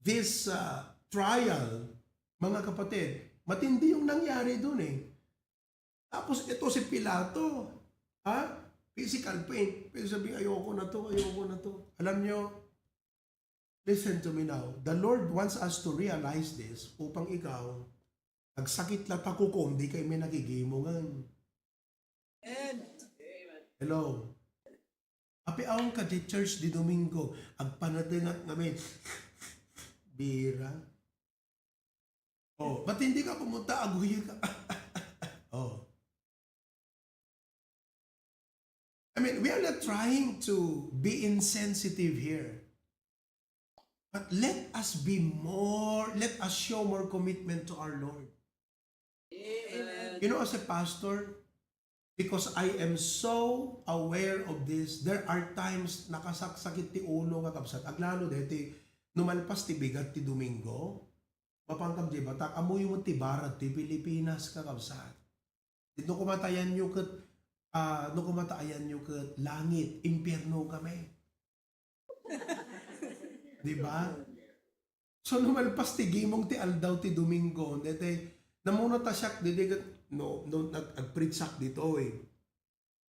this, ah, trial, mga kapatid, matindi yung nangyari dun eh. Tapos ito si Pilato, ha? Physical pain. Pero sabi, "Ayoko na to, ayoko na to." Alam nyo, listen to me now. The Lord wants us to realize this upang ikaw, nagsakit la ta kukom, di kayo may nagigimongan. Hello. Api awan ka di church di Domingo, agpanatengak ngamin. Bira. Oh, ba't hindi ka pumunta? Aguya ka. Oh. I mean, we are not trying to be insensitive here. But let us be more, let us show more commitment to our Lord. Amen. You know, as a pastor, because I am so aware of this, there are times nakasaksakit ti ulo nga kabsat. Aglalo deti, numalpas ti bigat ti Domingo, mapankam di batak, amuyo mo ti barad ti Pilipinas, kakabsat. No kumatayan nyo ket, ah, no kumatayan nyo ket langit, impierno kami. Di ba? So, lumalpas ti gimong ti aldaw ti Domingo, dete, namuna ta siak, dede ket, no, no, nag-, agpreachak ditoy.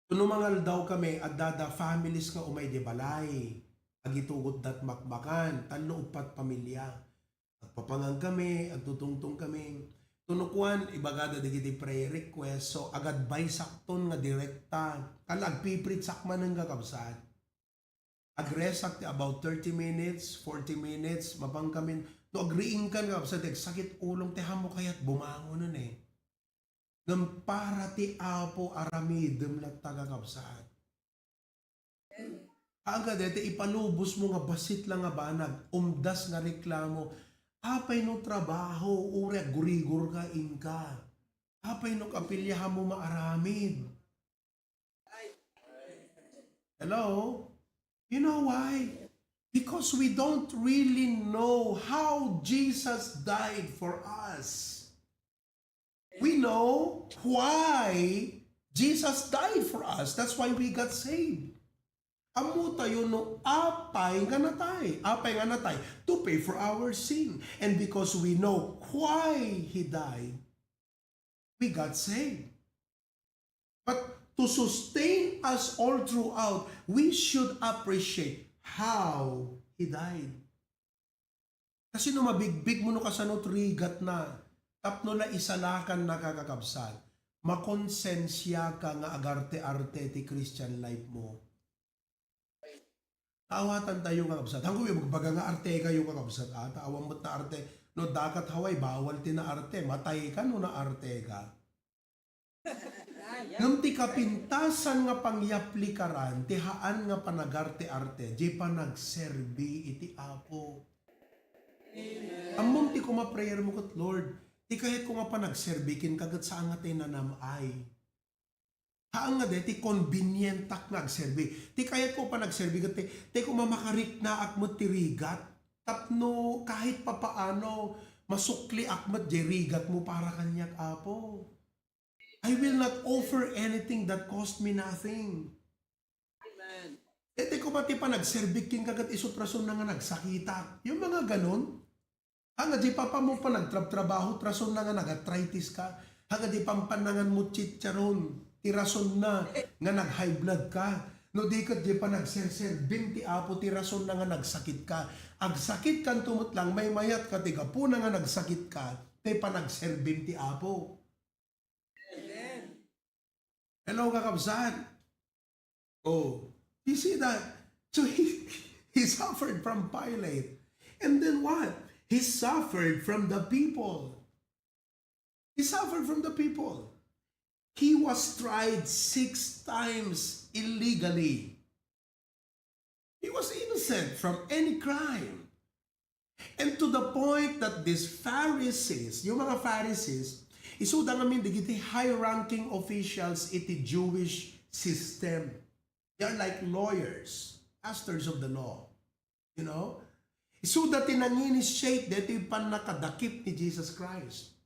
Kuno mangaldaw kami, adda da families nga umay di balay. Agitugot dat makmakan, tallo uppat pamilya. Agpapangan kami, agtutungtong kami. Tunukuan, ibagada digiti prayer request. So, agadvice akton nga direkta. Kala agpipreach ak manen nga kabsat. Agresak ti about thirty minutes, forty minutes, mapangkamin. No, agriingkan nga kabsat, agsakit ulong, ti hamo kayat bumangonen eh. Ngem para ti Apo, aramidem latta, kakabsat. Aga dete, ipalubos mo nga bassit la nga banag, umdas nga reklamo. Apay no trabaho, uray aggurigor ka, inka. Apay no kapilyahan mo maaramid. Hello? You know why? Because we don't really know how Jesus died for us. We know why Jesus died for us. That's why we got saved. Ammo tayo no apay nga natay. Apay nga natay? To pay for our sin. And because we know why He died, we got saved. But to sustain us all throughout, we should appreciate how He died. Kasi no mabigbig mo no kasano ti rigat na, tapno la isalakan na, kakabsat, makonsensia ka nga agarte-arte ti Christian life mo. Taawatan tayo, kakabsat. Hangko yung magbaga nga arte kayo, kakabsat, ah. Taawan mo't na arte. No, dakat Hawaii, bawal ti na arte. Matay ka no na arte ka. Ngem ti kapintasan nga pangyaplikaran ti haan nga panagarte-arte, diay panagserbi iti Apo. Ammom ti kuma prayer mo ket, "Lord, ti kayatko nga panagserbi kenka ket saan nga tay nanam-ay." Haan nga dayta ti convenientak nga agserbi. Ti kayatko panagserbi ket ti, ti kuma makariknaak met ti rigat. Tapno kahit papaano, masukliak met diay rigat mo para kaniak, Apo. I will not offer anything that cost me nothing. Amen. Iti ko pati panagserbi kenka ket isu ti rason na nga nagsakitak. Yung mga ganon. Hangga di papa mo pa nagtrabtrabaho, ti rason na nga nag-arthritis ka. Hangga di pampannangan mo chicharon, ti rason na nga nag-high blood ka. No di ket di pa nagserserbim ti Apo, ti rason na nga nagsakit ka. Agsakit kanto met lang, maymayat ka ti gapuna nga nagsakit ka, ti panagserbim ti Apo. Amen. Hello, kakabsat. Oh, you see that? So he, he suffered from Pilate. And then what? He suffered from the people. He suffered from the people. He was tried six times illegally. He was innocent from any crime. And to the point that these Pharisees, yung mga Pharisees, isuda ngamin dagiti high-ranking officials iti Jewish system. They are like lawyers, masters of the law. You know? Isuda ti nang-initiate deti pannakadakip ni Jesus Christ.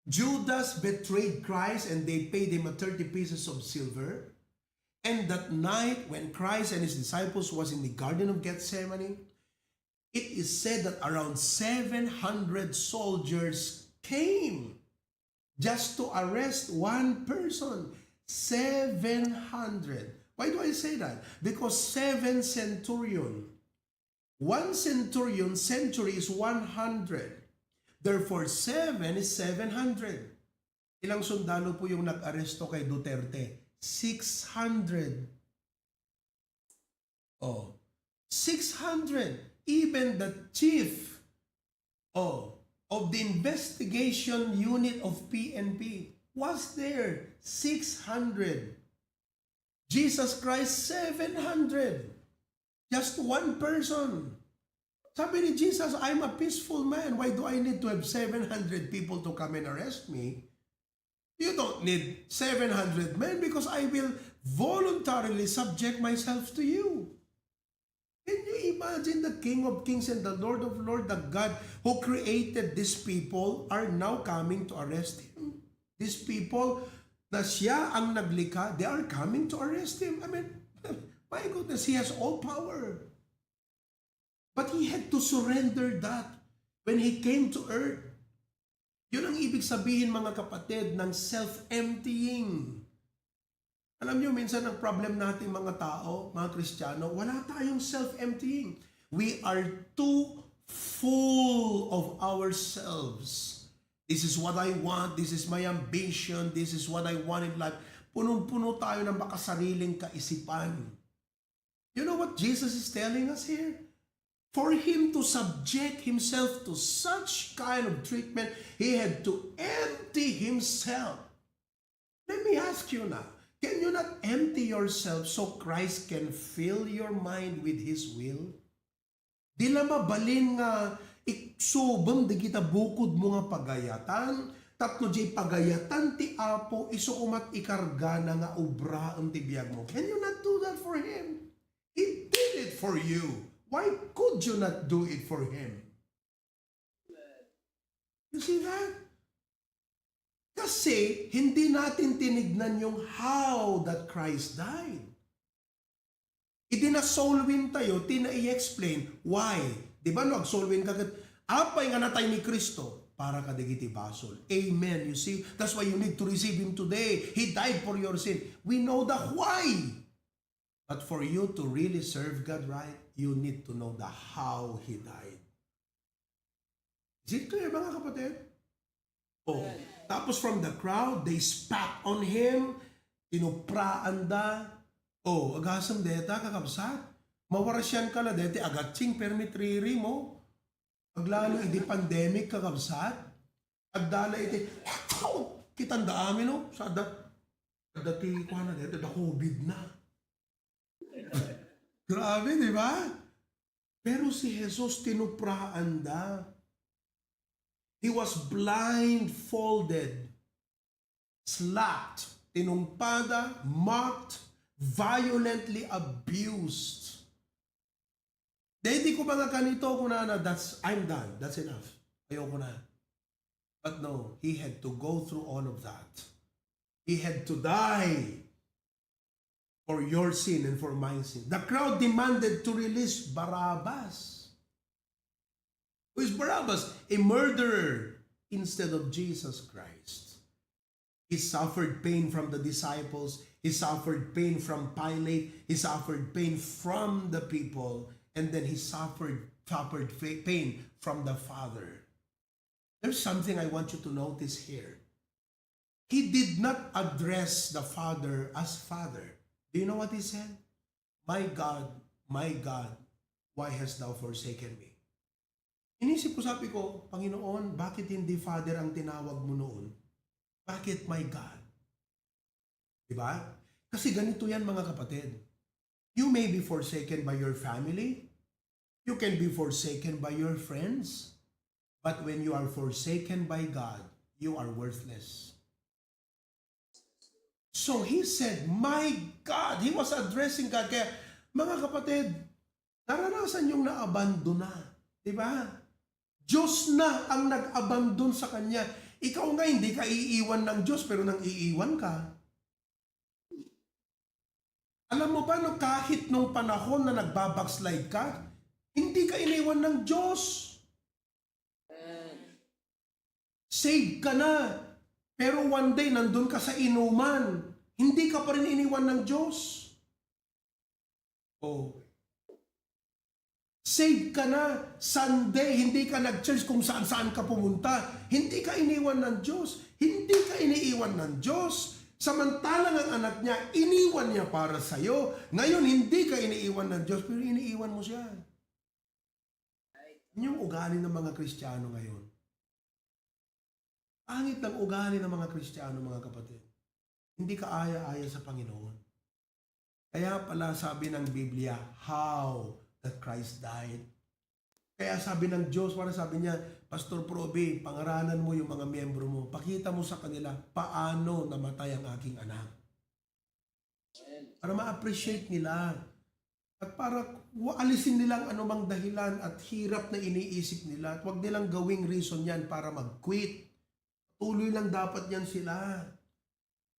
Judas betrayed Christ and they paid him a thirty pieces of silver. And that night, when Christ and his disciples was in the Garden of Gethsemane, it is said that around seven hundred soldiers came just to arrest one person. Seven hundred. Why do I say that? Because seven centurion. One centurion, century is one hundred. Therefore, seven is seven hundred. Ilang sundalo po yung nag-aresto kay Duterte? Six hundred. Oh, six hundred. Even the chief, oh, of the investigation unit of P N P was there. Six hundred. Jesus Christ, seven hundred. Just one person. Sabi ni Jesus, "I'm a peaceful man. Why do I need to have seven hundred people to come and arrest me?" You don't need seven hundred men because I will voluntarily subject myself to you. Can you imagine the King of Kings and the Lord of Lords, the God who created these people, are now coming to arrest him? These people na siya ang naglikha, they are coming to arrest him. I mean, my goodness, he has all power. But he had to surrender that when he came to earth. Yun ang ibig sabihin, mga kapatid, ng self-emptying. Alam niyo, minsan ang problem natin, mga tao, mga Kristiyano, wala tayong self-emptying. We are too full of ourselves. "This is what I want. This is my ambition. This is what I want in life." Punong-puno tayo ng makasariling kaisipan. You know what Jesus is telling us here? For him to subject himself to such kind of treatment, he had to empty himself. Let me ask you now, can you not empty yourself so Christ can fill your mind with his will? Di la mabalin nga iksubem dagita bukodmo nga pagayatan, tapno diay pagayatan ti Apo, isu koma ti ikargana nga obraem ti biagmo. Can you not do that for him? He did it for you. Why could you not do it for him? You see that? Kasi hindi natin tinignan yung how that Christ died. Idi na-soul win tayo, ti na-i-explain why. Di ba, no, ag-soul win ka ket, apay nga natay ni Cristo? Para kadagiti basol. Amen. You see, that's why you need to receive Him today. He died for your sin. We know the why. But for you to really serve God right, you need to know the how He died. Is it clear, mga kapatid? Oh, tapos from the crowd, they spat on him, tinupraan da. Oh, agasem deta, kakabsat. Mawarasian ka la deti, agatsing permi triri mo. Aglalo idi pandemic, kakabsat. Adda la iti, kitanda amin, no? Sa adda, adda ti, kuana deti, da covid na. Grabe, di ba? Pero si Jesus, tinupraan da. He was blindfolded, slapped, tinungpada, mocked, violently abused. Dahil di ko mga kanito, kunana, "That's, I'm done. That's enough. Ayoko na." But no, he had to go through all of that. He had to die for your sin and for my sin. The crowd demanded to release Barabbas. Who is Barabbas? A murderer instead of Jesus Christ. He suffered pain from the disciples. He suffered pain from Pilate. He suffered pain from the people. And then he suffered, suffered fa-, pain from the Father. There's something I want you to notice here. He did not address the Father as Father. Do you know what he said? "My God, my God, why hast thou forsaken me?" Inisip ko, sabi ko, "Panginoon, bakit hindi Father ang tinawag mo noon? Bakit my God?" Di ba? Kasi ganito yan, mga kapatid. You may be forsaken by your family. You can be forsaken by your friends. But when you are forsaken by God, you are worthless. So he said, "My God," he was addressing God. Kaya, mga kapatid, naranasan yung naabandona. Di ba? Diyos na ang nag-abandon sa kanya. Ikaw nga, hindi ka iiwan ng Diyos, pero nang iiwan ka. Alam mo ba, no, kahit nung panahon na nagbabackslide ka, hindi ka iniwan ng Diyos. Saved ka na, pero one day nandun ka sa inuman, hindi ka pa rin iniwan ng Diyos. Oh. Saved ka na, Sunday, hindi ka nag-church kung saan-saan ka pumunta. Hindi ka iniwan ng Diyos. Hindi ka iniiwan ng Diyos. Samantalang ang anak niya, iniwan niya para sa'yo. Ngayon, hindi ka iniiwan ng Diyos, pero iniiwan mo siya. Yun yung ugali ng mga Kristiyano ngayon. Pangit ng ugali ng mga Kristiyano, mga kapatid. Hindi kaaya-aya sa Panginoon. Kaya pala sabi ng Biblia, "How that Christ died." Kaya sabi ng Diyos, para sabi niya, "Pastor Proby, pangaranan mo yung mga miyembro mo. Pakita mo sa kanila paano namatay ang aking anak." Para ma-appreciate nila. At para wa-, alisin nila ang anumang dahilan at hirap na iniisip nila. At huwag nilang gawing reason yan para mag-quit. Tuloy lang dapat yan sila.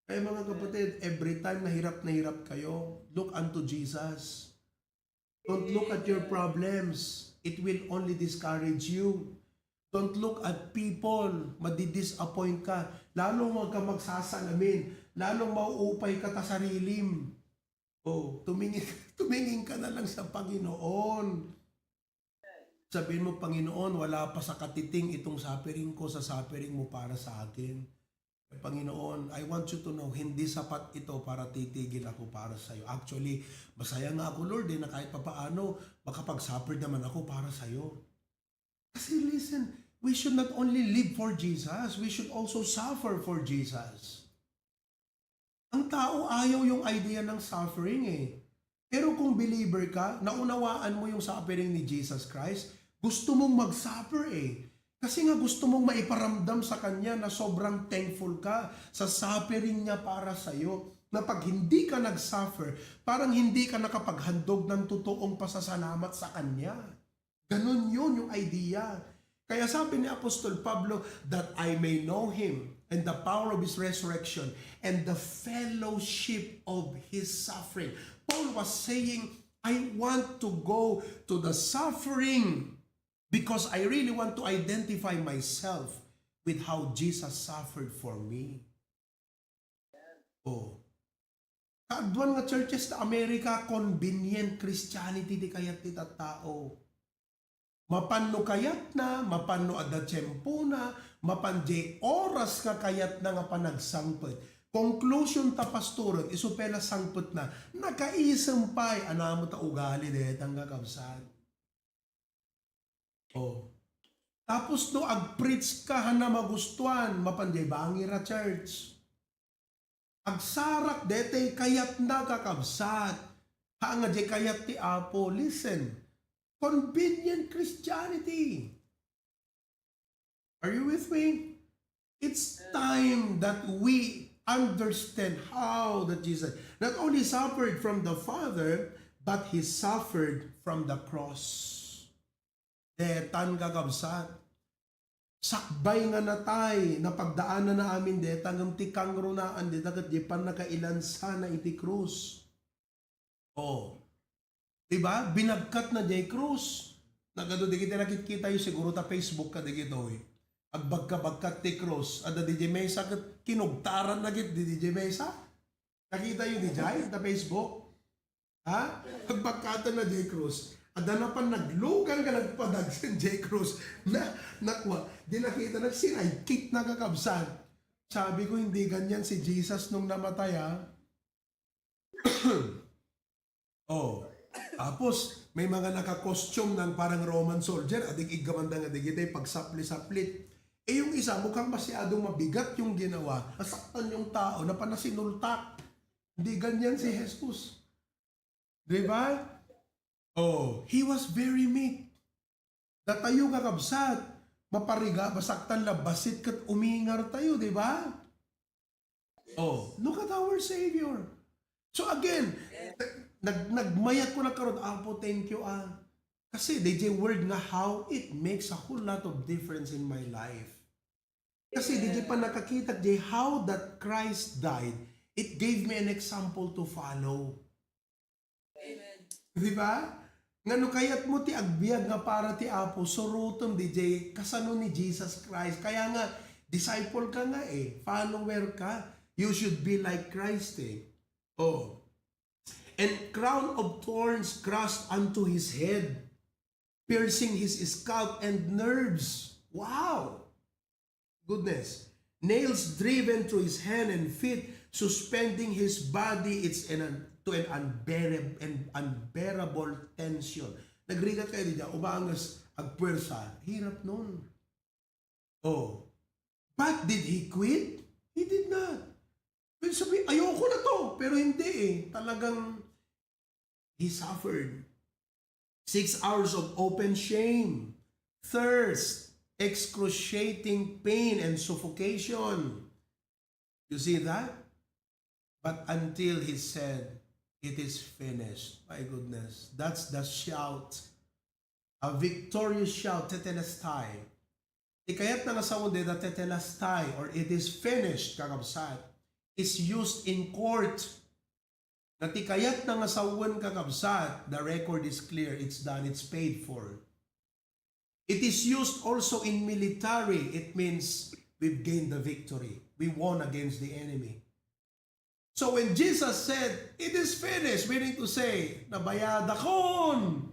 Kaya, mga kapatid, every time na hirap na hirap kayo, look unto Jesus. Don't look at your problems. It will only discourage you. Don't look at people. Madi-disappoint ka. Lalong huwag ka magsasalamin. Lalong mauupay ka ta sarilim. Oh, tumingin, tumingin ka na lang sa Panginoon. Sabihin mo, "Panginoon, wala pa sa katiting itong suffering ko sa suffering mo para sa akin." "Panginoon, I want you to know, hindi sapat ito para titigil ako para sa'yo. Actually, masaya nga ako, Lord, eh, na kahit papaano, makapag-suffer naman ako para sa'yo." Kasi listen, we should not only live for Jesus, we should also suffer for Jesus. Ang tao ayaw yung idea ng suffering eh. Pero kung believer ka, naunawaan mo yung suffering ni Jesus Christ, gusto mong mag-suffer eh. Kasi nga gusto mong maiparamdam sa Kanya na sobrang thankful ka sa suffering Niya para sa'yo. Na pag hindi ka nag-suffer, parang hindi ka nakapaghandog ng totoong pasasalamat sa Kanya. Ganun yun, yung idea. Kaya sabi ni Apostol Pablo, "That I may know Him and the power of His resurrection and the fellowship of His suffering." Paul was saying, "I want to go to the suffering because I really want to identify myself with how Jesus suffered for me." Oh. Kaaduan nga churches ta America, convenient Christianity ti kayat ti tattao. Mapan no kayatna, mapan no adda tiempona, mapan diay oras nga kayatna nga panagsangpet. Conclusion ta, pastoren, isu pay la sangpetna, nakaisem pay, ania met ta ugali dayta nga kabsat. Oh. Tapos no ag-preach ka, haan na magustuan, mapan diay bangir a church. Agsarak daytay kayatna, kakabsat. Haan nga diay kayat ti Apo. Listen. Convenient Christianity. Are you with me? It's time that we understand how that Jesus not only suffered from the Father, but He suffered from the cross. Detan, kakabsat. Sakbay nga natay, napagdaananna amin deta, ngem ti kangrunaan deta ket diay pannakailansana iti krus. Oh. Diba? Binagkatna diay krus. Nagadu dagiti nakitkitayo, siguro ta Facebook kadagitoy. Agbagkabagkat ti krus. Adda diay mesa ket kinugtaranna ket diay mesa. Nakitayo diay ta Facebook? Ha? Agbagkatanna diay krus. Adda napan naglugan nga nagpadagsen diay krus. Na, nakua, di nakita, nagsidekick na, kakabsat. Sabi ko, hindi ganyan si Jesus nung namatay, ha? Oh. Tapos, may mga naka-costume ng parang Roman soldier, adik iggamanda nga digitay, pagsapli-saplit. Eh, yung isa, mukhang masyadong mabigat yung ginawa. Nasaktan yung tao, napanasinultak. Hindi ganyan si Jesus. Di ba? Oh, he was very meek. Datayo, kakabsat, mapariga, masaktan la basit ket umingar tayo, di ba? Oh, look at our Savior. So again, nag-, nagmayat ko na karon, "Apo, thank you, ah." Kasi D J word nga how, it makes a whole lot of difference in my life. Kasi D J pa nakakita, D J, how that Christ died, it gave me an example to follow. Amen. Di ba? Nga no kayat mo ti agbiag nga para ti Apo, surotem D J, kasano ni Jesus Christ. Kaya nga, disciple ka nga eh, follower ka. You should be like Christ eh. Oh. And crown of thorns crushed unto his head, piercing his scalp and nerves. Wow! Goodness. Nails driven through his hand and feet, suspending his body, it's an, to an unbearable, an unbearable tension. Nagrigat kayo diyan, umangas, agpuwersa, hirap nun. Oh. But did he quit? He did not. Pwede sabihin, "Ayoko na to," pero hindi eh. Talagang he suffered. Six hours of open shame, thirst, excruciating pain, and suffocation. You see that? But until he said, "It is finished." My goodness, that's the shout. A victorious shout, tetelestai. Ti kayatna nga sawen dayta tetelestai, or "It is finished," kakabsat, is used in court. Nga ti kayatna nga sawen, kakabsat, the record is clear, it's done, it's paid for. It is used also in military. It means we've gained the victory. We won against the enemy. So when Jesus said, "It is finished," meaning to say, nabayadakon.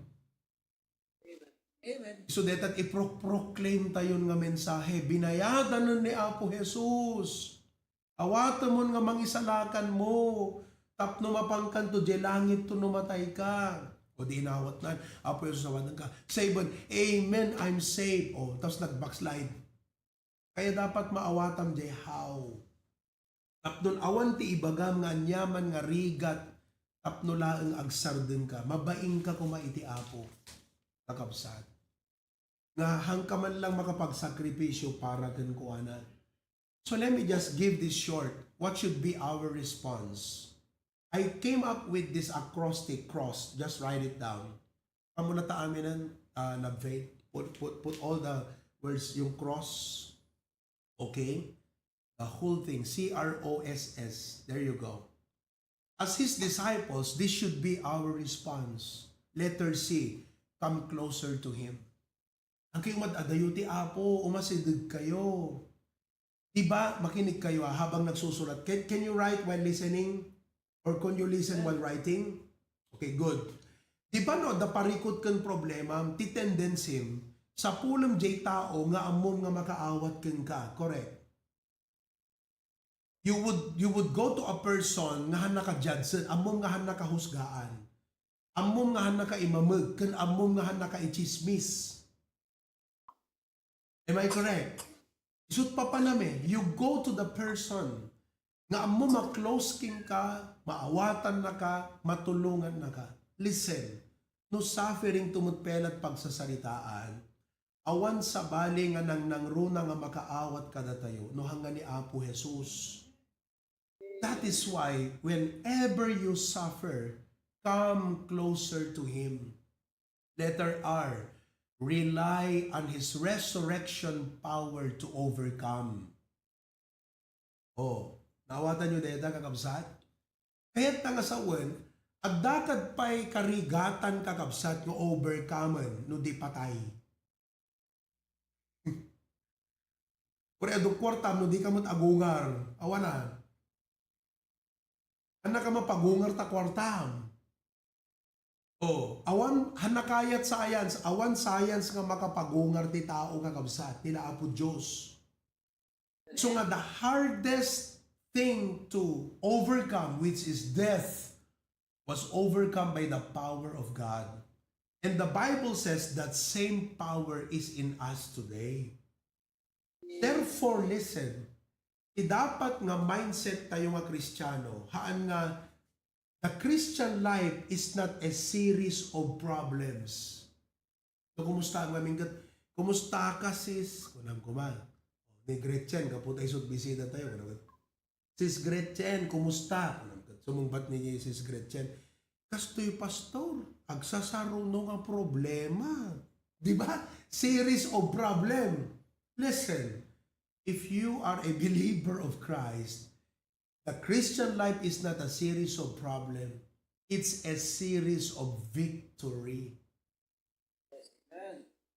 Amen. So, dayta i-pro-, proclaim tayon nga mensahe, binayadan ni Apo Jesus. Awatemon nga mangisalakanmo, tapno mapangkanto diay langitto no matayka. O di inawatnan, "Apo Jesus, awatenka." Saved. "Amen, I'm saved." O, tapos nag-backslide. Kaya dapat maawatam diay how. Tapno awan ti ibagam nga aniaman nga rigat, tapno laeng agsardengka, mabainka koma iti Apo, kakabsat. Nga hangka man lang makapagsakripisyo para kenkuana. So let me just give this short, what should be our response? I came up with this acrostic, cross, just write it down. Ammo na ta aminen, ah, Love Faith. Put, put, put all the words, yung cross. Okay? The whole thing. C R O S S. There you go. As his disciples, this should be our response. Letter C, come closer to Him. Ang kayo mad-adayo ti Apo, umasideg kayo. Di ba, makinig kayo, ah, habang nagsusulat. Can, can you write while listening? Or can you listen while writing? Okay, good. Di ba no, da parikut ken problema, ti tendency, sapulem jay tao nga ammom nga makaawat kenka, correct? You would, you would go to a person nga han naka-judge, ammom nga han nakahusgaan, ammom nga han nakaimameg, ken ammom nga han nakaichismis. Am I correct? Isut' papanam eh, you go to the person nga ammom a close kenka, maawatannaka, matulongannaka. Listen, no suffering to met pay la't pagsasaritaan, awan sabali nga nangnangruna nga makaawat kadatayo, no hanggan ni Apo Jesus. That is why, whenever you suffer, come closer to Him. Letter R, rely on His resurrection power to overcome. Oh, naawatan niyo dayta, kakabsat? Kayat ta nga sawen, adda kad pay karigatan, kakabsat, nga overcomen no di patay. Uray adu kuartam no di ka met agungar. Awan a. Hanna ka mapagungar ta kuartam. Oh, awan, hanna kayat science, awan science nga makapagungar ti tao nga kabsat, ni Apo Dios. So nga the hardest thing to overcome, which is death, was overcome by the power of God. And the Bible says that same power is in us today. Therefore, listen, ti dapat nga mindset tayo nga Kristiano, haan nga The Christian life is not a series of problems. So, kumusta ang maminggat? Kumusta ka, sis? Kunam kuma. Ni Gretchen, kaput ay sut bisita tayo. Kunam, "Sis Gretchen, kumusta?" Kunam, sumungbat ni Sis Gretchen, "Kastoy, Pastor, agsasarungno nga problema." Di ba? Series of problem. Listen, if you are a believer of Christ, the Christian life is not a series of problem. It's a series of victory.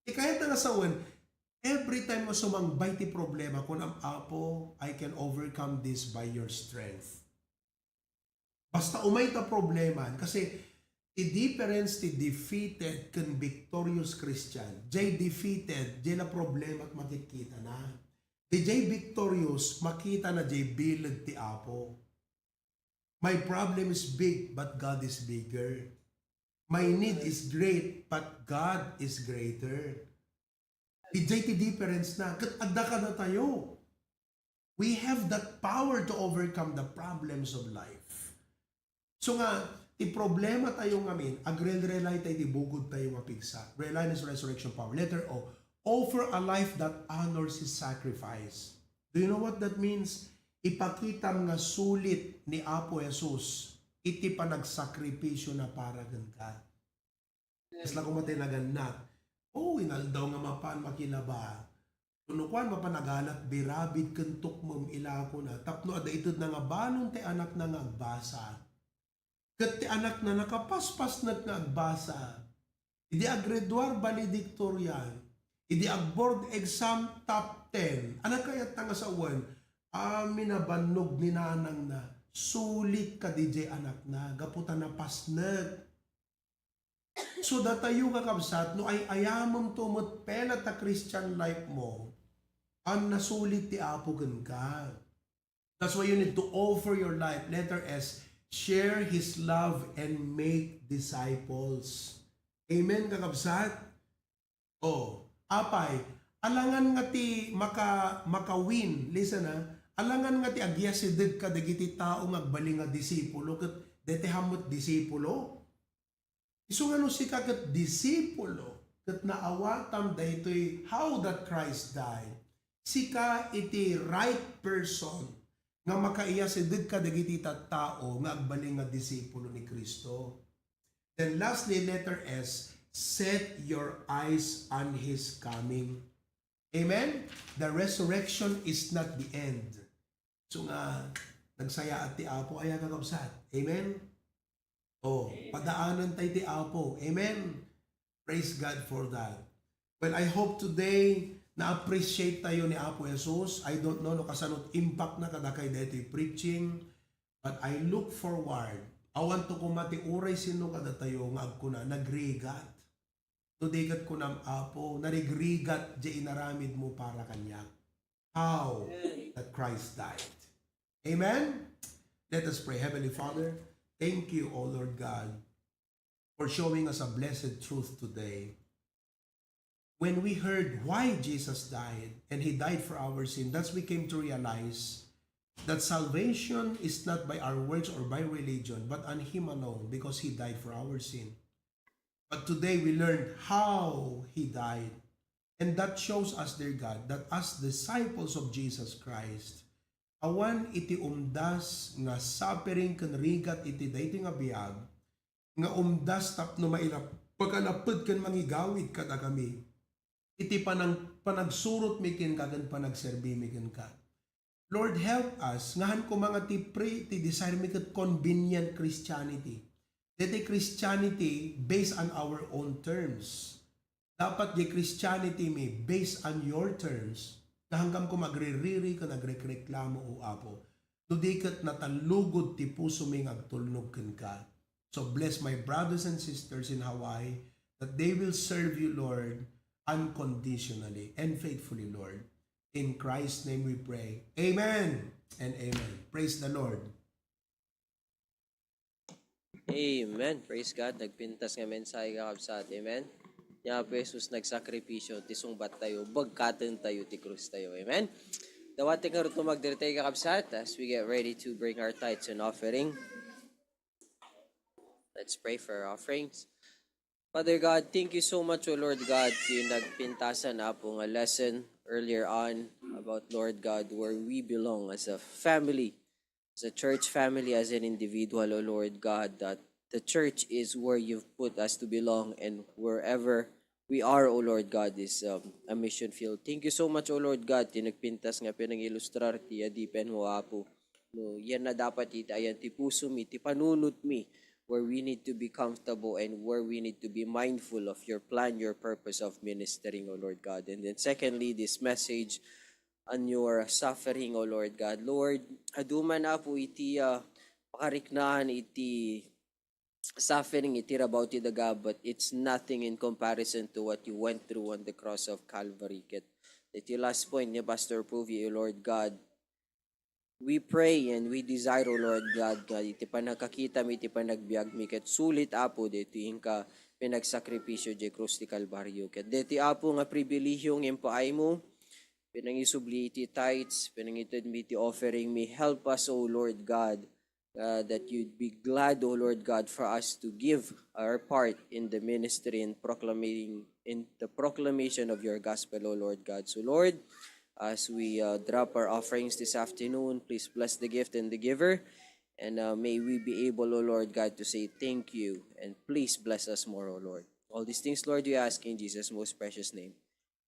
Ikayat na nga sawen, every time nga sumangbay ti problema, kunam, "Apo, I can overcome this by your strength." Basta umay ta problema, kasi ti difference ti defeated ken victorious Christian, jay defeated, jay la problema makikita na. Di jay victorious, makita na jay bileg ti Apo. "My problem is big, but God is bigger. My need is great, but God is greater." Idiay ti difference na. Ket adda kadatayo. We have that power to overcome the problems of life. So nga, ti problema tayo ngamin, agrel-rely tayo ti bugod tayo nga pigsa. Reliance, resurrection power. Letter O, offer a life that honors His sacrifice. Do you know what that means? Ipakitam nga sulit ni Apo Jesus iti panagsakripisio na para kenka. Kasla koma ti nagannat. Oh, inaldaw nga mapan makilaba. Kuno kuan, mapan agalat birabid ken tukmem ilako na. Tapno adda ited na nga balon ti anakna nga agbasa. Ket ti anakna nakapaspasnek nga agbasa. Idi aggraduar valedictorian, idi ag-board exam top ten, ania kayat ta nga sawen, amin a bannog ni nanangna, sulit kadi jay anakna, gapu ta napasnek. So, datayo nga kabsat, no ay-ayamem to met pela ta Christian life mo, an nasulit ti Apo kenka. That's why you need to offer your life. Letter S, share His love and make disciples. Amen, kakabsat? Oh, apay, alangan nga ti maka-, maka-win, listen ha, alangan nga ti agyasideg kadagiti tao nga agbalin nga disipulo, ket deti hammet disipulo. Isu nga no sika ket disipulo, ket naawatam daytoy how that Christ died, sika iti right person nga makaiyasideg kadagiti tattao nga agbalin nga disipulo ni Cristo. Then lastly, letter S, set your eyes on His coming. Amen? The resurrection is not the end. So nga, nagsayaat ti Apo, aya kakabsat. Amen? Oh, padaanan tay ti Apo. Amen? Praise God for that. Well, I hope today na-appreciate tayo ni Apo Jesus. I don't know no kasano ti impact na kadakay daytoy preaching, but I look forward. Awan to koma ti uray sino kadatayo nga agkuna, nagrigat. No di ket kunam, Apo, narigrigat jay inaramid mo para kaniak. How that Christ died. Amen? Let us pray. Heavenly Father, thank you, O Lord God, for showing us a blessed truth today. When we heard why Jesus died, and He died for our sin, thus we came to realize that salvation is not by our works or by religion, but on Him alone, because He died for our sin. But today we learned how He died. And that shows us, dear God, that as disciples of Jesus Christ, awan iti umdas nga suffering ken rigat iti daytoy nga biag, nga umdas tapno mailap-, pagalapped ken mangigawid kadakami iti panang-, panagsurotmi kenka ken panagserbimi kenka. Lord, help us nga han koma nga ti pre-, ti desire mi ket convenient Christianity. Daytoy Christianity based on our own terms. Dapat di Christianity mi based on your terms. Nga hanggam ko magririri ken agrekreklamo, O Apo. No di ket natallugod ti pusomi nga agtulnog kenka. So bless my brothers and sisters in Hawaii that they will serve you, Lord, unconditionally and faithfully, Lord. In Christ's name we pray. Amen and amen. Praise the Lord. Amen. Praise God. Nagpintas nga mensahe, kakabsat. Amen. Ni Apo Jesus nagsakripisyo, ti sungbat tayo, bagkaten tayo ti krus tayo. Amen. Dawati nga rutto magdiritay, kakabsat, as we get ready to bring our tithes and offering. Let's pray for our offerings. Father God, thank you so much, O Lord God, ti nagpintasan, Apo, nga lesson earlier on about, Lord God, where we belong as a family, as a church family, as an individual, O Lord God, that the church is where you've put us to belong, and wherever we are, O Lord God, is, um, a mission field. Thank you so much, O Lord God, ti nagpintas nga pinangilustrarmo ti adipen mo, Apo. No, yan na dapat iti ayan ti pusomi, ti panunotmi, where we need to be comfortable and where we need to be mindful of your plan, your purpose of ministering, O Lord God. And then secondly, this message on your suffering, O Lord God. Lord, adu man, Apo, iti, ah, pakariknaan iti suffering iti rabaw ti daga, but it's nothing in comparison to what you went through on the cross of Calvary. Ket iti last point ni Pastor Provio, Lord God, we pray and we desire, O Lord God, nga iti panagkakitami, iti panagbiagmi, ket sulit, Apo, daytoy inka pinagsakripisyo diay krus ti Kalbario. Ket daytoy, Apo, nga pribilehio nga impaaymo, pinangisubli iti tithes, pinangitedmi iti offeringmi. Help us, O Lord God, uh, that you'd be glad, O Lord God, for us to give our part in the ministry and proclaiming, in the proclamation of your gospel, O Lord God. So, Lord, as we, uh, drop our offerings this afternoon, please bless the gift and the giver. And, uh, may we be able, O Lord God, to say thank you. And please bless us more, O Lord. All these things, Lord, we ask in Jesus' most precious name.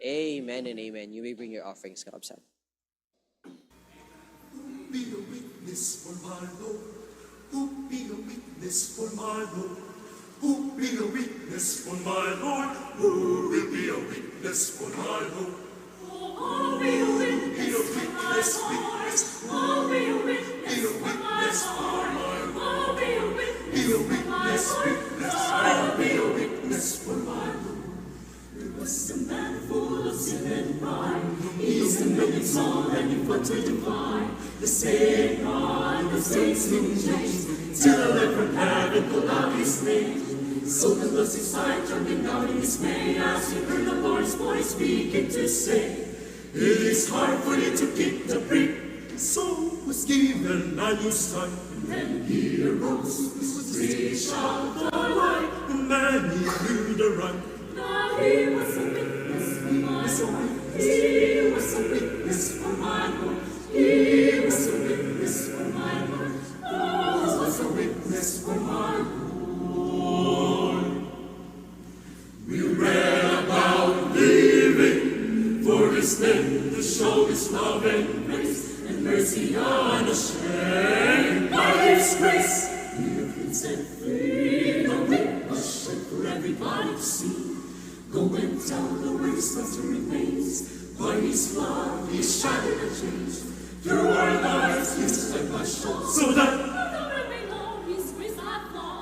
Amen and amen. You may bring your offerings, kakabsat. Who be a witness for my Lord? Who be a witness for my Lord? Who be a witness for my Lord? Who will be a witness for my Lord? Who be a witness for my Lord? Who be a witness for my Lord? Who be a witness, witness, who be a witness for my Lord? There was a man full of sin and pride. He is the man in Saul and he fought to divide. The same God, the same same James, till heaven, heaven called out his name. So the lost his sight, trembling down in dismay, as he heard the Lord's voice speaking to say, "It is hard for you to keep the brick." So was given a new sight. And then he arose, was reached out the light, and then he knew the right. Now he was a witness for my Lord. He was a witness for my Lord. He was a witness for my Lord. He was a witness for my Lord. We read about living for his name to show his love and grace and mercy unashamed by his grace. We have been set free, the witness shed for everybody to see. Go and tell the world his love still remains. By his blood, he shattered the chains. Through our lives, he shed blood so that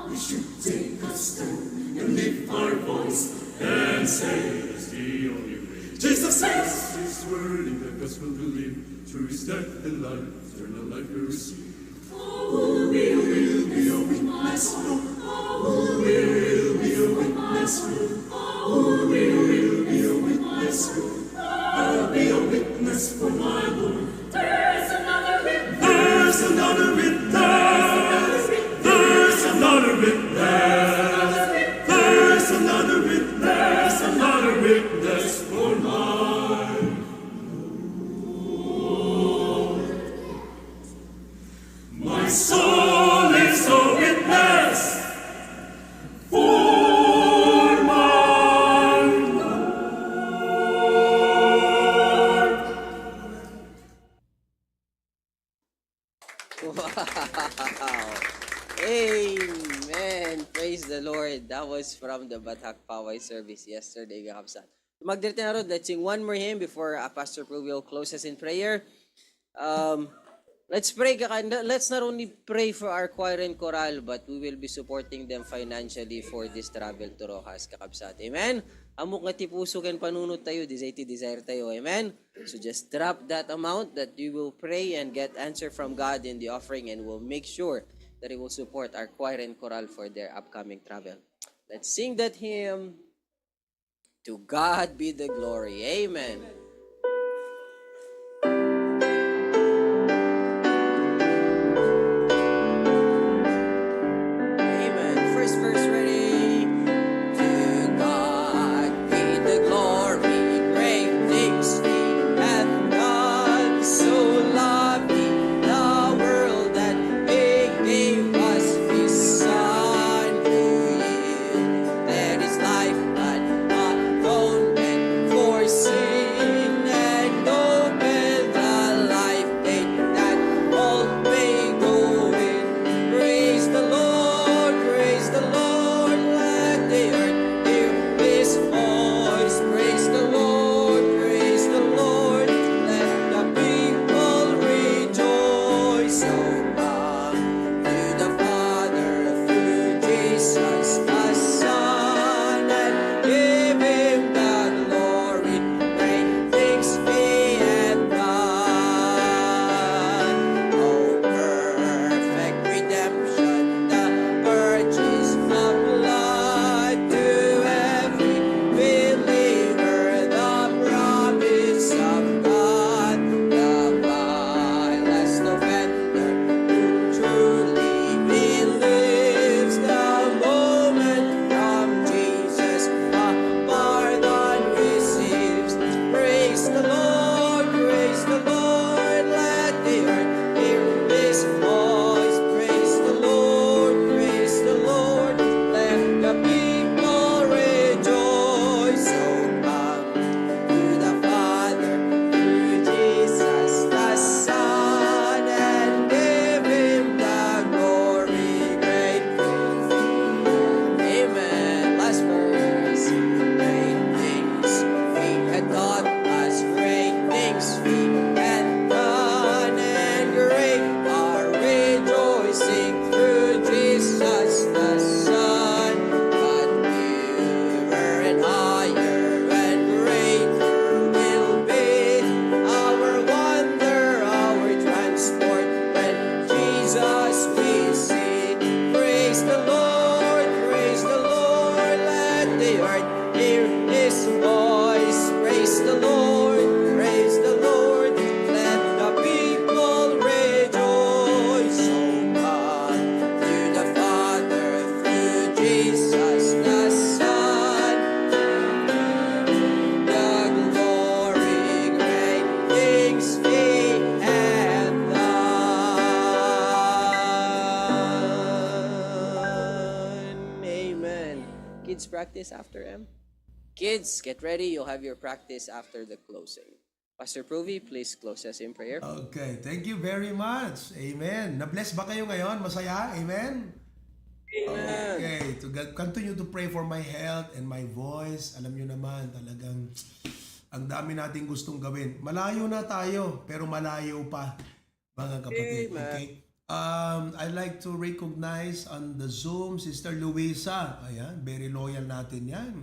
we should take a stand and lift our voice and say, "It's the only way." Jesus says, "This world in the gospel believe, through his death and life, eternal life we receive." Who will be a witness, Lord? Who will be a witness, Lord? Who will be a witness, Lord? I'll be a witness for my Lord. There's another witness. There's another witness. There's another witness. There's another witness. Another witness for my Lord. My soul is a witness for my Lord. Wow! Amen! Praise the Lord. That was from the Batak Paway service yesterday, kakabsat. Magdiri tayo ngarud, let's sing one more hymn before, uh, Pastor Pru will close us in prayer. Um, let's pray, kaka-, let's not only pray for our choir and chorale, but we will be supporting them financially for this travel to Roxas, kakabsat. Amen? Ammok nga ti puso ken panunot tayo, desire ti desire tayo. Amen? So just drop that amount that you will pray and get answer from God in the offering, and we'll make sure that it will support our choir and chorale for their upcoming travel. Let's sing that hymn. To God be the glory. Amen. Amen. First verse. Jesus the Son, the glory, great things he hath done. Amen. Kids practice after, em? Kids, get ready. You'll have your practice after the closing. Pastor Provi, please close us in prayer. Okay, thank you very much. Amen. Na-bless ba kayo ngayon? Masaya? Amen? Amen. Okay, to God, continue to pray for my health and my voice. Alam nyo naman, talagang ang dami nating gustong gawin. Malayo na tayo, pero malayo pa, mga kapatid. Amen. Okay? Um, I'd like to recognize on the Zoom, Sister Luisa. Ayan, very loyal natin yan.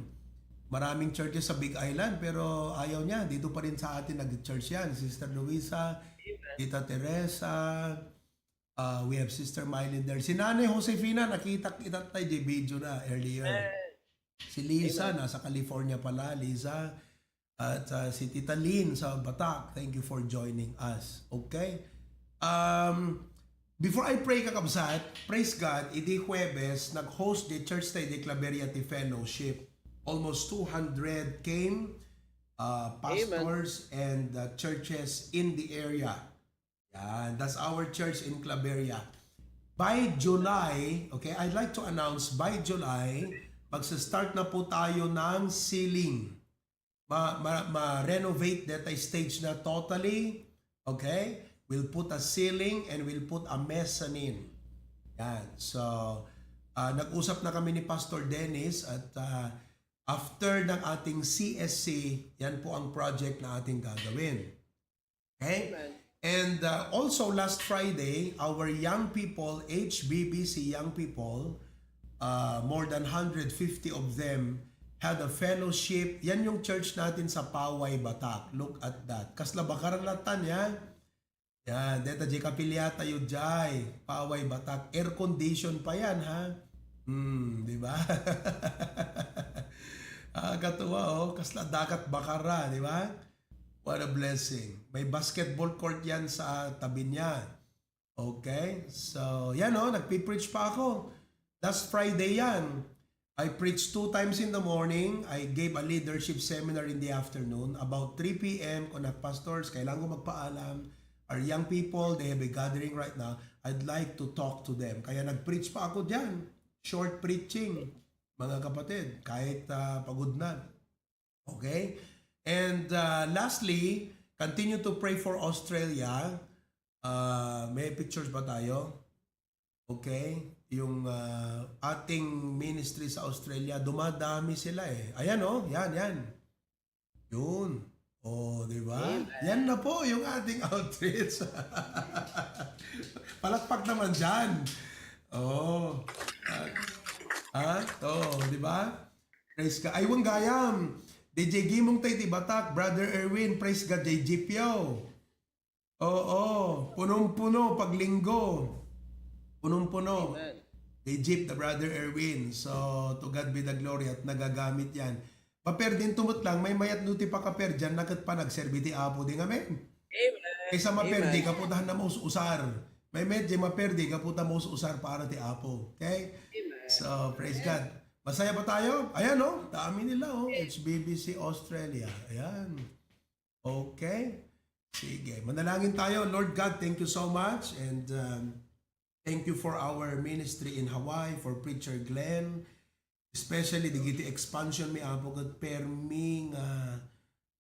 Maraming churches sa Big Island, pero ayaw niya. Dito pa rin sa atin nag-church yan. Sister Luisa, Tita Teresa, uh, we have Sister Mylene there. Si Nanay Josefina, nakita kita tayo di video na earlier. Si Lisa, nasa California pala, Lisa. At uh, si Tita Lynn sa Batak, thank you for joining us. Okay? Um, before I pray, kakabsat, praise God, idi Huwebes, nag-host the church tayo di Claveria ti Fellowship. Almost two hundred came, uh, pastors and uh, churches in the area. Yan, that's our church in Claveria. By July, okay, I'd like to announce, by July, magsa-start na po tayo ng ceiling. Ma, ma, ma-renovate deta stage na totally. Okay? We'll put a ceiling and we'll put a mezzanine. Yan. So, ah, nag-usap na kami ni Pastor Dennis at ah, after ng ating C S C, yan po ang project na ating gagawin. Okay? Amen. And uh, also last Friday, our young people, H B B C young people, uh, more than hundred fifty of them had a fellowship. Yan yung church natin sa Paway, Batak. Look at that. Kasla bakar latan, ya? Yan, deta di kapiliata yu jay. Paway, Batak. Air condition pa yan, ha? Hmm, di ba? Ah, katuwa, oh. Kasla dakat bakara, di ba? What a blessing. May basketball court yan sa tabi niya. Okay? So, yan, oh, nagpipreach pa ako. Last Friday yan. I preached two times in the morning. I gave a leadership seminar in the afternoon. About three p m, kuna, "Pastors, kailangan ko magpaalam. Our young people, they have a gathering right now. I'd like to talk to them." Kaya nag-preach pa ako dyan. Short preaching, mga kapatid, kahit ah, pagod na. Okay? And uh, lastly, continue to pray for Australia. Uh, may pictures ba tayo? Okay? Yung uh, ating ministry sa Australia, dumadami sila eh. Ayan, oh, yan, yan. Yun. Oh, di ba? Amen. Yan na po yung ating outreach. Palakpak naman dyan. Oh. Ah, ah, oh, di ba? Praise God. Ay, wan gayam. D J Gimong tayo, di Batak. Brother Erwin, praise God, J G P O. Oo, punong-puno pag Linggo. Punong-puno. Amen. Egypt, the Brother Erwin. So, to God be the glory at nagagamit yan. Maperdi tumutlang, may mayat no ti pakaperdian, naket pa nagserbi ti Apo, di ngamin. Amen. Kaysa maperdi, amen, kapudahan na maus-usar. May medyo maperdi, kaputa maus-usar para ti Apo. Okay? Amen. So, praise God. Masaya pa tayo? Ayan, no? Dami nila, oh. H B B C Australia. Ayan. Okay? Sige. Manalangin tayo. Lord God, thank you so much. And um, thank you for our ministry in Hawaii, for Preacher Glenn. Especially, digiti expansion mi, Apo, ket permi nga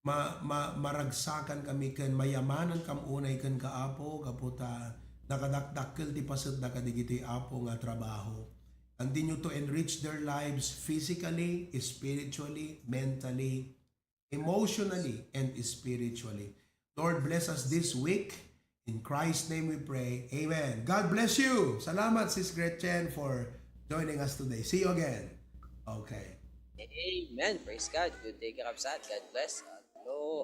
ma, ma, maragsakan kami ken mayamanan kam unay ken ka, Apo, gapu ta nakadakdakkel ti pasetda kadigiti, Apo, nga trabaho. Continue to enrich their lives physically, spiritually, mentally, emotionally, and spiritually. Lord, bless us this week. In Christ's name we pray. Amen. God bless you. Salamat, Sis Gretchen, for joining us today. See you again. Okay. Amen. Praise God. Good day, kakabsat. God bless. Hello.